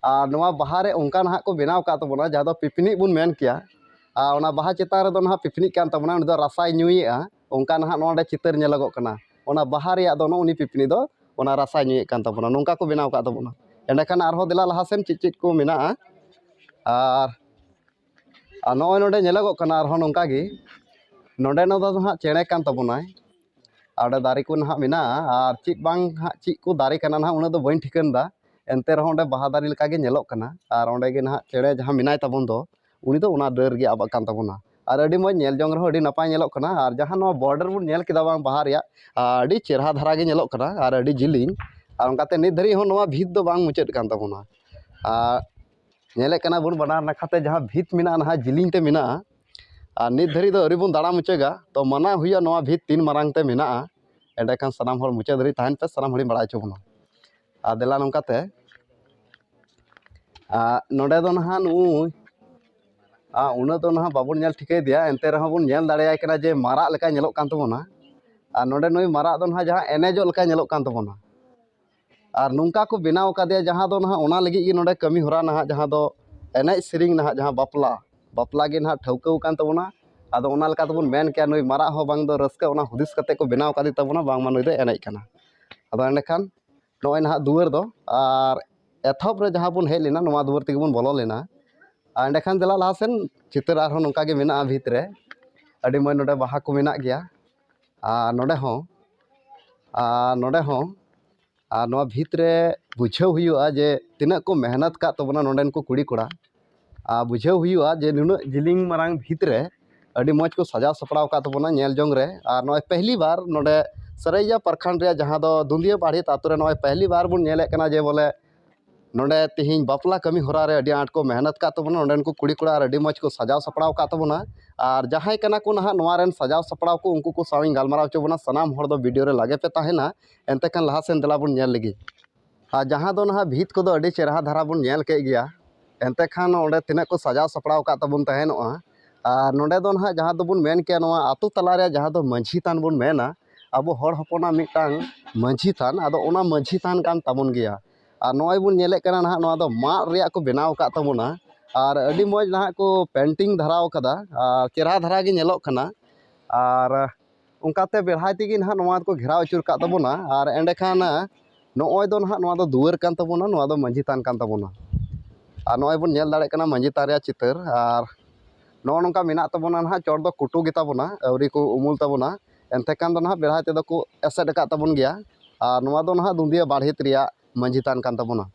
ᱟᱨ ᱱᱚᱣᱟ ᱵᱟᱦᱟ ᱨᱮ ᱚᱱᱠᱟ ᱱᱟᱦᱟᱜ ᱠᱚ ᱵᱮᱱᱟᱣ ᱟᱠᱟᱫ ᱛᱟᱵᱚᱱᱟ, ᱡᱟᱦᱟᱸ ᱫᱚ ᱯᱤᱯᱤᱱᱤᱡ ᱵᱚᱱ ᱢᱮᱱ ᱠᱮᱭᱟ᱾ ᱟᱨ ᱚᱱᱟ ᱵᱟᱦᱟ ᱪᱮᱛᱟᱱ ᱨᱮᱫᱚ ᱱᱟᱦᱟᱜ ᱯᱤᱯᱤᱱᱤᱡ ᱠᱟᱱ ᱛᱟᱵᱚᱱᱟ, ᱩᱱᱤ ᱫᱚ ᱨᱟᱥᱟᱭ ᱧᱩᱭᱮᱫᱼᱟ᱾ ᱚᱱᱠᱟ ᱱᱟᱦᱟᱜ ᱱᱚᱰᱮ ᱪᱤᱛᱟᱹᱨ ᱧᱮᱞᱚᱜᱚᱜ ᱠᱟᱱᱟ᱾ ᱚᱱᱟ ᱵᱟᱦᱟ ᱨᱮᱭᱟᱜ ᱫᱚ ᱱᱚᱜᱼᱚ ᱩᱱᱤ ᱯᱤᱯᱤᱱᱤ ᱫᱚ ᱚᱱᱟ ᱨᱟᱥᱟᱭ ᱧᱩᱭᱮᱫ ᱠᱟᱱ ᱛᱟᱵᱚᱱᱟ, ᱱᱚᱝᱠᱟ ᱠᱚ ᱵᱮᱱᱟᱣ ᱟᱠᱟᱫ ᱛᱟᱵᱚᱱᱟ᱾ ᱮᱸᱰᱮᱠᱷᱟᱱ ᱟᱨᱦᱚᱸ ᱫᱮᱞᱟ ᱞᱟᱦᱟ ᱥᱮᱱ ᱪᱮᱫ ᱪᱮᱫ ᱠᱚ ᱢᱮᱱᱟᱜᱼᱟ᱾ ᱟᱨ, ᱟᱨ ᱱᱚᱜᱼᱚᱭ ᱱᱚᱰᱮ ᱧᱮᱞᱚᱜᱚᱜ ᱠᱟᱱᱟ ᱟᱨᱦᱚᱸ ᱱᱚᱝᱠᱟ ᱜᱮ, ᱱᱚᱰᱮ ᱱᱚᱰᱮ ᱫᱚ ᱦᱟᱸᱜ ᱪᱮᱬᱮ ᱠᱟᱱ ᱛᱟᱵᱚᱱᱟᱭ᱾ ᱟᱨ ᱚᱸᱰᱮ ᱫᱟᱨᱮ ᱠᱚ ᱱᱟᱦᱟᱜ ᱢᱮᱱᱟᱜᱼᱟ, ᱟᱨ ᱪᱮᱫ ᱵᱟᱝ ᱦᱟᱸᱜ ᱪᱮᱫ ᱠᱚ ᱫᱟᱨᱮ ᱠᱟᱱᱟ ᱱᱟᱦᱟᱜ, ᱩᱱᱟᱹᱜ ᱫᱚ ᱵᱟᱹᱧ ᱴᱷᱤᱠᱟᱹᱱ ᱮᱫᱟ᱾ ᱮᱱᱛᱮ ᱨᱮᱦᱚᱸ ᱚᱸᱰᱮ ᱵᱟᱦᱟ ᱫᱟᱨᱮ ᱞᱮᱠᱟᱜᱮ ᱧᱮᱞᱚᱜ ᱠᱟᱱᱟ᱾ ᱟᱨ ᱚᱸᱰᱮ ᱜᱮ ᱱᱟᱦᱟᱜ ᱪᱮᱬᱮ ᱡᱟᱦᱟᱸ ᱢᱮᱱᱟᱭ ᱛᱟᱵᱚᱱ ᱫᱚ, ᱩᱱᱤ ᱫᱚ ᱚᱱᱟ ᱰᱟᱹᱨ ᱨᱮᱜᱮ ᱟᱵ ᱟᱠᱟᱱ ᱛᱟᱵᱚᱱᱟ᱾ ᱟᱨ ᱟᱹᱰᱤ ᱢᱚᱡᱽ ᱧᱮᱞ ᱡᱚᱝ ᱨᱮᱦᱚᱸ ᱟᱹᱰᱤ ᱱᱟᱯᱟᱭ ᱧᱮᱞᱚᱜ ᱠᱟᱱᱟ᱾ ᱟᱨ ᱡᱟᱦᱟᱸ ᱱᱚᱣᱟ border ᱵᱚᱱ ᱧᱮᱞ ᱠᱮᱫᱟ ᱵᱟᱝ ᱵᱟᱦᱟ ᱨᱮᱭᱟᱜ, ᱟᱹᱰᱤ ᱪᱮᱨᱦᱟ ᱫᱷᱟᱨᱟ ᱜᱮ ᱧᱮᱞᱚᱜ ᱠᱟᱱᱟ ᱟᱨ ᱟᱹᱰᱤ ᱡᱤᱞᱤᱧ᱾ ᱟᱨ ᱚᱱᱠᱟᱛᱮ ᱱᱤᱛ ᱫᱷᱟᱹᱨᱤᱡ ᱦᱚᱸ ᱱᱚᱣᱟ ᱵᱷᱤᱛ ᱫᱚ ᱵᱟᱝ ᱢᱩᱪᱟᱹᱫ ᱠᱟᱱ ᱛᱟᱵᱚᱱᱟ᱾ ᱟᱨ ᱧᱮᱞᱮᱫ ᱠᱟᱱᱟ ᱵᱚᱱ ᱵᱟᱱᱟᱨ ᱱᱟᱠᱷᱟᱛᱮ ᱡᱟᱦᱟᱸ ᱵᱷᱤᱛ ᱢᱮᱱᱟᱜᱼᱟ, ᱱᱟᱦᱟᱜ ᱡᱤᱞᱤᱧ ᱛᱮ ᱢᱮᱱᱟᱜᱼᱟ᱾ ᱟᱨ ᱱᱤᱛ ᱫᱷᱟᱹᱨᱤᱡ ᱫᱚ ᱟᱹᱣᱨᱤ ᱵᱚᱱ ᱫᱟᱬᱟ ᱢᱩᱪᱟᱹᱫᱟ, ᱛᱚ ᱢᱟᱱᱟᱣ ᱦᱩᱭᱩᱜᱼᱟ ᱱᱚᱣᱟ ᱵᱷᱤᱛ ᱛᱤᱱ ᱢᱟᱨᱟᱝ ᱛᱮ ᱢᱮᱱᱟᱜᱼᱟ᱾ ᱮᱸᱰᱮᱠᱷᱟᱱ ᱥᱟᱱᱟᱢ ᱦᱚᱲ ᱢᱩᱪᱟᱹᱫ ᱫᱷᱟᱹᱨᱤᱡ ᱛᱟᱦᱮᱱ ᱯᱮ, ᱥᱟᱱᱟᱢ ᱦᱚᱲᱤᱧ ᱵᱟᱲᱟᱭ ᱦᱚᱪᱚ ᱵᱚᱱᱟ᱾ ᱟᱨ ᱫᱮᱞᱟ ᱱᱚᱝᱠᱟᱛᱮ, ᱟᱨ ᱱᱚᱰᱮ ᱫᱚ ᱱᱟᱦᱟᱜ ᱱᱩᱭ, ᱟᱨ ᱩᱱᱟᱹᱜ ᱫᱚ ᱱᱟᱦᱟᱜ ᱵᱟᱵᱚᱱ ᱧᱮᱞ ᱴᱷᱤᱠᱟᱹᱭᱮᱫᱮᱭᱟ, ᱮᱱᱛᱮ ᱨᱮᱦᱚᱸ ᱵᱚᱱ ᱧᱮᱞ ᱫᱟᱲᱮᱭᱟᱭ ᱠᱟᱱᱟ ᱡᱮ ᱢᱟᱨᱟᱜ ᱞᱮᱠᱟᱭ ᱧᱮᱞᱚᱜ ᱠᱟᱱ ᱛᱟᱵᱚᱱᱟ᱾ ᱟᱨ ᱱᱚᱰᱮ ᱱᱩᱭ ᱢᱟᱨᱟᱜ ᱫᱚ ᱱᱟᱦᱟᱜ ᱡᱟᱦᱟᱸ ᱮᱱᱮᱡᱚᱜ ᱞᱮᱠᱟᱭ ᱧᱮᱞᱚᱜ ᱠᱟᱱ ᱛᱟᱵᱚᱱᱟ᱾ ᱟᱨ ᱱᱚᱝᱠᱟ ᱠᱚ ᱵᱮᱱᱟᱣ ᱟᱠᱟᱫᱮᱭᱟ, ᱡᱟᱦᱟᱸ ᱫᱚ ᱱᱟᱦᱟᱜ ᱚᱱᱟ ᱞᱟᱹᱜᱤᱫ ᱜᱮ ᱱᱚᱰᱮ ᱠᱟᱹᱢᱤ ᱦᱚᱨᱟ ᱱᱟᱦᱟᱜ, ᱡᱟᱦᱟᱸ ᱫᱚ ᱮᱱᱮᱡ ᱥᱮᱨᱮᱧ ᱱᱟᱦᱟᱜ, ᱡᱟᱦᱟᱸ ᱵᱟᱯᱞᱟ, ᱵᱟᱯᱞᱟ ᱜᱮ ᱱᱟᱦᱟᱜ ᱴᱷᱟᱹᱣᱠᱟᱹ ᱟᱠᱟᱱ ᱛᱟᱵᱚᱱᱟ᱾ ᱟᱫᱚ ᱚᱱᱟ ᱞᱮᱠᱟ ᱛᱮᱵᱚᱱ ᱢᱮᱱ ᱠᱮᱭᱟ, ᱱᱩᱭ ᱢᱟᱨᱟᱜ ᱦᱚᱸ ᱵᱟᱝ ᱫᱚ ᱨᱟᱹᱥᱠᱟᱹ, ᱚᱱᱟ ᱦᱩᱫᱤᱥ ᱠᱟᱛᱮ ᱠᱚ ᱵᱮᱱᱟᱣ ᱟᱠᱟᱫᱮ ᱛᱟᱵᱚᱱᱟ, ᱵᱟᱝᱢᱟ ᱱᱩᱭ ᱫᱚ ᱮᱱᱮᱡ ᱠᱟᱱᱟ᱾ ᱟᱫᱚ ᱮᱸᱰᱮᱠᱷᱟᱱ ᱱᱚᱜᱼᱚᱭ ᱱᱟᱦᱟᱜ ᱫᱩᱣᱟᱹᱨ ᱫᱚ, ᱟᱨ ᱮᱛᱚᱦᱚᱵ ᱨᱮ ᱡᱟᱦᱟᱸ ᱵᱚᱱ ᱦᱮᱡ ᱞᱮᱱᱟ, ᱱᱚᱣᱟ ᱫᱩᱣᱟᱹᱨ ᱛᱮᱜᱮ ᱵᱚᱱ ᱵᱚᱞᱚ ᱞᱮᱱᱟ᱾ ᱟᱨ ᱮᱸᱰᱮᱠᱷᱟᱱ ᱫᱮᱞᱟ ᱞᱟᱦᱟ ᱥᱮᱱ, ᱪᱤᱛᱟᱹᱨ ᱟᱨᱦᱚᱸ ᱱᱚᱝᱠᱟ ᱜᱮ ᱢᱮᱱᱟᱜᱼᱟ ᱵᱷᱤᱛ ᱨᱮ, ᱟᱹᱰᱤ ᱢᱚᱡᱽ ᱱᱚᱰᱮ ᱵᱟᱦᱟ ᱠᱚ ᱢᱮᱱᱟᱜ ᱜᱮᱭᱟ᱾ ᱟᱨ ᱱᱚᱰᱮ ᱦᱚᱸ, ᱟᱨ ᱱᱚᱰᱮ ᱦᱚᱸ, ᱟᱨ ᱱᱚᱣᱟ ᱵᱷᱤᱛ ᱨᱮ ᱵᱩᱡᱷᱟᱹᱣ ᱦᱩᱭᱩᱜᱼᱟ ᱡᱮ ᱛᱤᱱᱟᱹᱜ ᱠᱚ ᱢᱮᱦᱱᱚᱛ ᱠᱟᱜ ᱛᱟᱵᱚᱱᱟ ᱱᱚᱰᱮᱱ ᱠᱚ ᱠᱩᱲᱤ ᱠᱚᱲᱟ᱾ ᱟᱨ ᱵᱩᱡᱷᱟᱹᱣ ᱦᱩᱭᱩᱜᱼᱟ ᱡᱮ ᱱᱩᱱᱟᱹᱜ ᱡᱤᱞᱤᱧ ᱢᱟᱨᱟᱝ ᱵᱷᱤᱛ ᱨᱮ ᱟᱹᱰᱤ ᱢᱚᱡᱽ ᱠᱚ ᱥᱟᱡᱟᱣ ᱥᱟᱯᱲᱟᱣ ᱟᱠᱟᱫ ᱛᱟᱵᱚᱱᱟ ᱧᱮᱞ ᱡᱚᱝ ᱨᱮ᱾ ᱟᱨ ᱱᱚᱜᱼᱚᱭ ᱯᱮᱦᱞᱤ ᱵᱟᱨ ᱱᱚᱰᱮ ᱥᱟᱹᱨᱟᱹᱭᱟ ᱯᱨᱚᱠᱷᱚᱸᱰ ᱨᱮᱭᱟᱜ, ᱡᱟᱦᱟᱸ ᱫᱚ ᱫᱩᱸᱫᱤᱭᱟᱹ ᱵᱟᱲᱦᱤᱛ ᱟᱛᱳ ᱨᱮ ᱱᱚᱜᱼᱚᱭ ᱯᱮᱦᱞᱤ ᱵᱟᱨ ᱵᱚᱱ ᱧᱮᱞᱮᱫ ᱠᱟᱱᱟ ᱡᱮ ᱵᱚᱞᱮ ᱱᱚᱰᱮ ᱛᱮᱦᱮᱧ ᱵᱟᱯᱞᱟ ᱠᱟᱹᱢᱤ ᱦᱚᱨᱟ ᱨᱮ ᱟᱹᱰᱤ ᱟᱸᱴ ᱠᱚ ᱢᱮᱦᱱᱚᱛ ᱠᱟᱜ ᱛᱟᱵᱚᱱᱟ ᱱᱚᱰᱮᱱ ᱠᱚ ᱠᱩᱲᱤ ᱠᱚᱲᱟ, ᱟᱨ ᱟᱹᱰᱤ ᱢᱚᱡᱽ ᱠᱚ ᱥᱟᱡᱟᱣ ᱥᱟᱯᱲᱟᱣ ᱠᱟᱜ ᱛᱟᱵᱚᱱᱟ᱾ ᱟᱨ ᱡᱟᱦᱟᱸᱭ ᱠᱟᱱᱟ ᱠᱚ ᱱᱟᱦᱟᱜ ᱱᱚᱣᱟ ᱨᱮᱱ ᱥᱟᱡᱟᱣ ᱥᱟᱯᱲᱟᱣ ᱠᱚ, ᱩᱱᱠᱩ ᱠᱚ ᱥᱟᱶ ᱤᱧ ᱜᱟᱞᱢᱟᱨᱟᱣ ᱦᱚᱪᱚ ᱵᱚᱱᱟ᱾ ᱥᱟᱱᱟᱢ ᱦᱚᱲ ᱫᱚ ᱵᱷᱤᱰᱤᱭᱳ ᱨᱮ ᱞᱟᱜᱮ ᱯᱮ ᱛᱟᱦᱮᱱᱟ᱾ ᱮᱱᱛᱮ ᱠᱷᱟᱱ ᱞᱟᱦᱟ ᱥᱮᱱ ᱫᱮᱞᱟ ᱵᱚᱱ ᱧᱮᱞ ᱞᱮᱜᱮ᱾ ᱟᱨ ᱡᱟᱦᱟᱸ ᱫᱚ ᱱᱟᱦᱟᱜ ᱵᱷᱤᱛ ᱠᱚᱫᱚ ᱟᱹᱰᱤ ᱪᱮᱨᱦᱟ ᱫᱷᱟᱨᱟ ᱵᱚᱱ ᱧᱮᱞ ᱠᱮᱫ ᱜᱮᱭᱟ, ᱮᱱᱛᱮ ᱠᱷᱟᱱ ᱚᱸᱰᱮ ᱛᱤᱱᱟᱹᱜ ᱠᱚ ᱥᱟᱡᱟᱣ ᱥᱟᱯᱲᱟᱣ ᱟᱠᱟᱫ ᱛᱟᱵᱚᱱ ᱛᱟᱦᱮᱱᱚᱜᱼᱟ᱾ ᱟᱨ ᱱᱚᱰᱮ ᱫᱚ ᱱᱟᱦᱟᱜ ᱡᱟᱦᱟᱸ ᱫᱚᱵᱚᱱ ᱢᱮᱱ ᱠᱮᱭᱟ, ᱱᱚᱣᱟ ᱟᱛᱳ ᱛᱟᱞᱟ ᱨᱮᱭᱟᱜ ᱡᱟᱦᱟᱸ ᱫᱚ ᱢᱟᱹᱡᱷᱤ ᱛᱷᱟᱱ ᱵᱚᱱ ᱢᱮᱱᱟ, ᱟᱵᱚ ᱦᱚᱲ ᱦᱚᱯᱚᱱᱟᱜ ᱢᱤᱫᱴᱟᱝ ᱢᱟᱹᱡᱷᱤ ᱛᱷᱟᱱ, ᱟᱫᱚ ᱚᱱᱟ ᱢᱟᱹᱡᱷᱤ ᱛᱷᱟᱱ ᱠᱟᱱ ᱛᱟᱵᱚᱱ ᱜᱮᱭᱟ᱾ ᱟᱨ ᱱᱚᱜᱼᱚᱭ ᱵᱚᱱ ᱧᱮᱞᱮᱫ ᱠᱟᱱᱟ ᱱᱟᱦᱟᱜ, ᱱᱚᱣᱟ ᱫᱚ ᱢᱟᱫ ᱨᱮᱭᱟᱜ ᱠᱚ ᱵᱮᱱᱟᱣ ᱟᱠᱟᱫ ᱛᱟᱵᱚᱱᱟ᱾ ᱟᱨ ᱟᱹᱰᱤ ᱢᱚᱡᱽ ᱱᱟᱦᱟᱜ ᱠᱚ ᱯᱮᱱᱴᱤᱝ ᱫᱷᱟᱨᱟᱣ ᱠᱟᱫᱟ, ᱟᱨ ᱪᱮᱨᱦᱟ ᱫᱷᱟᱨᱟ ᱜᱮ ᱧᱮᱞᱚᱜ ᱠᱟᱱᱟ᱾ ᱟᱨ ᱚᱱᱠᱟᱛᱮ ᱵᱮᱲᱦᱟᱭ ᱛᱮᱜᱮ ᱱᱟᱦᱟᱜ ᱱᱚᱣᱟ ᱫᱚᱠᱚ ᱜᱷᱮᱨᱟᱣ ᱟᱹᱪᱩᱨ ᱠᱟᱜ ᱛᱟᱵᱚᱱᱟ᱾ ᱟᱨ ᱮᱸᱰᱮᱠᱷᱟᱱ ᱱᱚᱜᱼᱚᱭ ᱫᱚ ᱱᱟᱦᱟᱜ ᱱᱚᱣᱟ ᱫᱚ ᱫᱩᱣᱟᱹᱨ ᱠᱟᱱ ᱛᱟᱵᱚᱱᱟ, ᱱᱚᱣᱟ ᱫᱚ ᱢᱟᱹᱡᱷᱤ ᱛᱷᱟᱱ ᱠᱟᱱ ᱛᱟᱵᱚᱱᱟ᱾ ᱟᱨ ᱱᱚᱜᱼᱚᱭ ᱵᱚᱱ ᱧᱮᱞ ᱫᱟᱲᱮᱭᱟᱜ ᱠᱟᱱᱟ ᱢᱟᱹᱡᱷᱤ ᱛᱷᱟᱱ ᱨᱮᱭᱟᱜ ᱪᱤᱛᱟᱹᱨ᱾ ᱟᱨ ᱱᱚᱜᱼᱚ ᱱᱚᱝᱠᱟ ᱢᱮᱱᱟᱜ ᱛᱟᱵᱚᱱᱟ ᱱᱟᱦᱟᱜ, ᱪᱚᱴ ᱫᱚ ᱠᱩᱴᱩ ᱜᱮᱛᱟ ᱵᱚᱱᱟ, ᱟᱹᱣᱨᱤ ᱠᱚ ᱩᱢᱩᱞ ᱛᱟᱵᱚᱱᱟ᱾ ᱮᱱᱛᱮ ᱠᱷᱟᱱ ᱫᱚ ᱱᱟᱦᱟᱜ ᱵᱮᱲᱦᱟᱭ ᱛᱮᱫᱚ ᱠᱚ ᱮᱥᱮᱫ ᱟᱠᱟᱫ ᱛᱟᱵᱚᱱ ᱜᱮᱭᱟ᱾ ᱟᱨ ᱱᱚᱣᱟ ᱫᱚ ᱱᱟᱦᱟᱜ ᱫᱩᱸᱫᱤᱭᱟᱹ ᱵᱟᱲᱦᱤᱛ ᱨᱮᱭᱟᱜ ᱢᱟᱹᱡᱷᱤ ᱛᱷᱟᱱ ᱠᱟᱱ ᱛᱟᱵᱚᱱᱟ᱾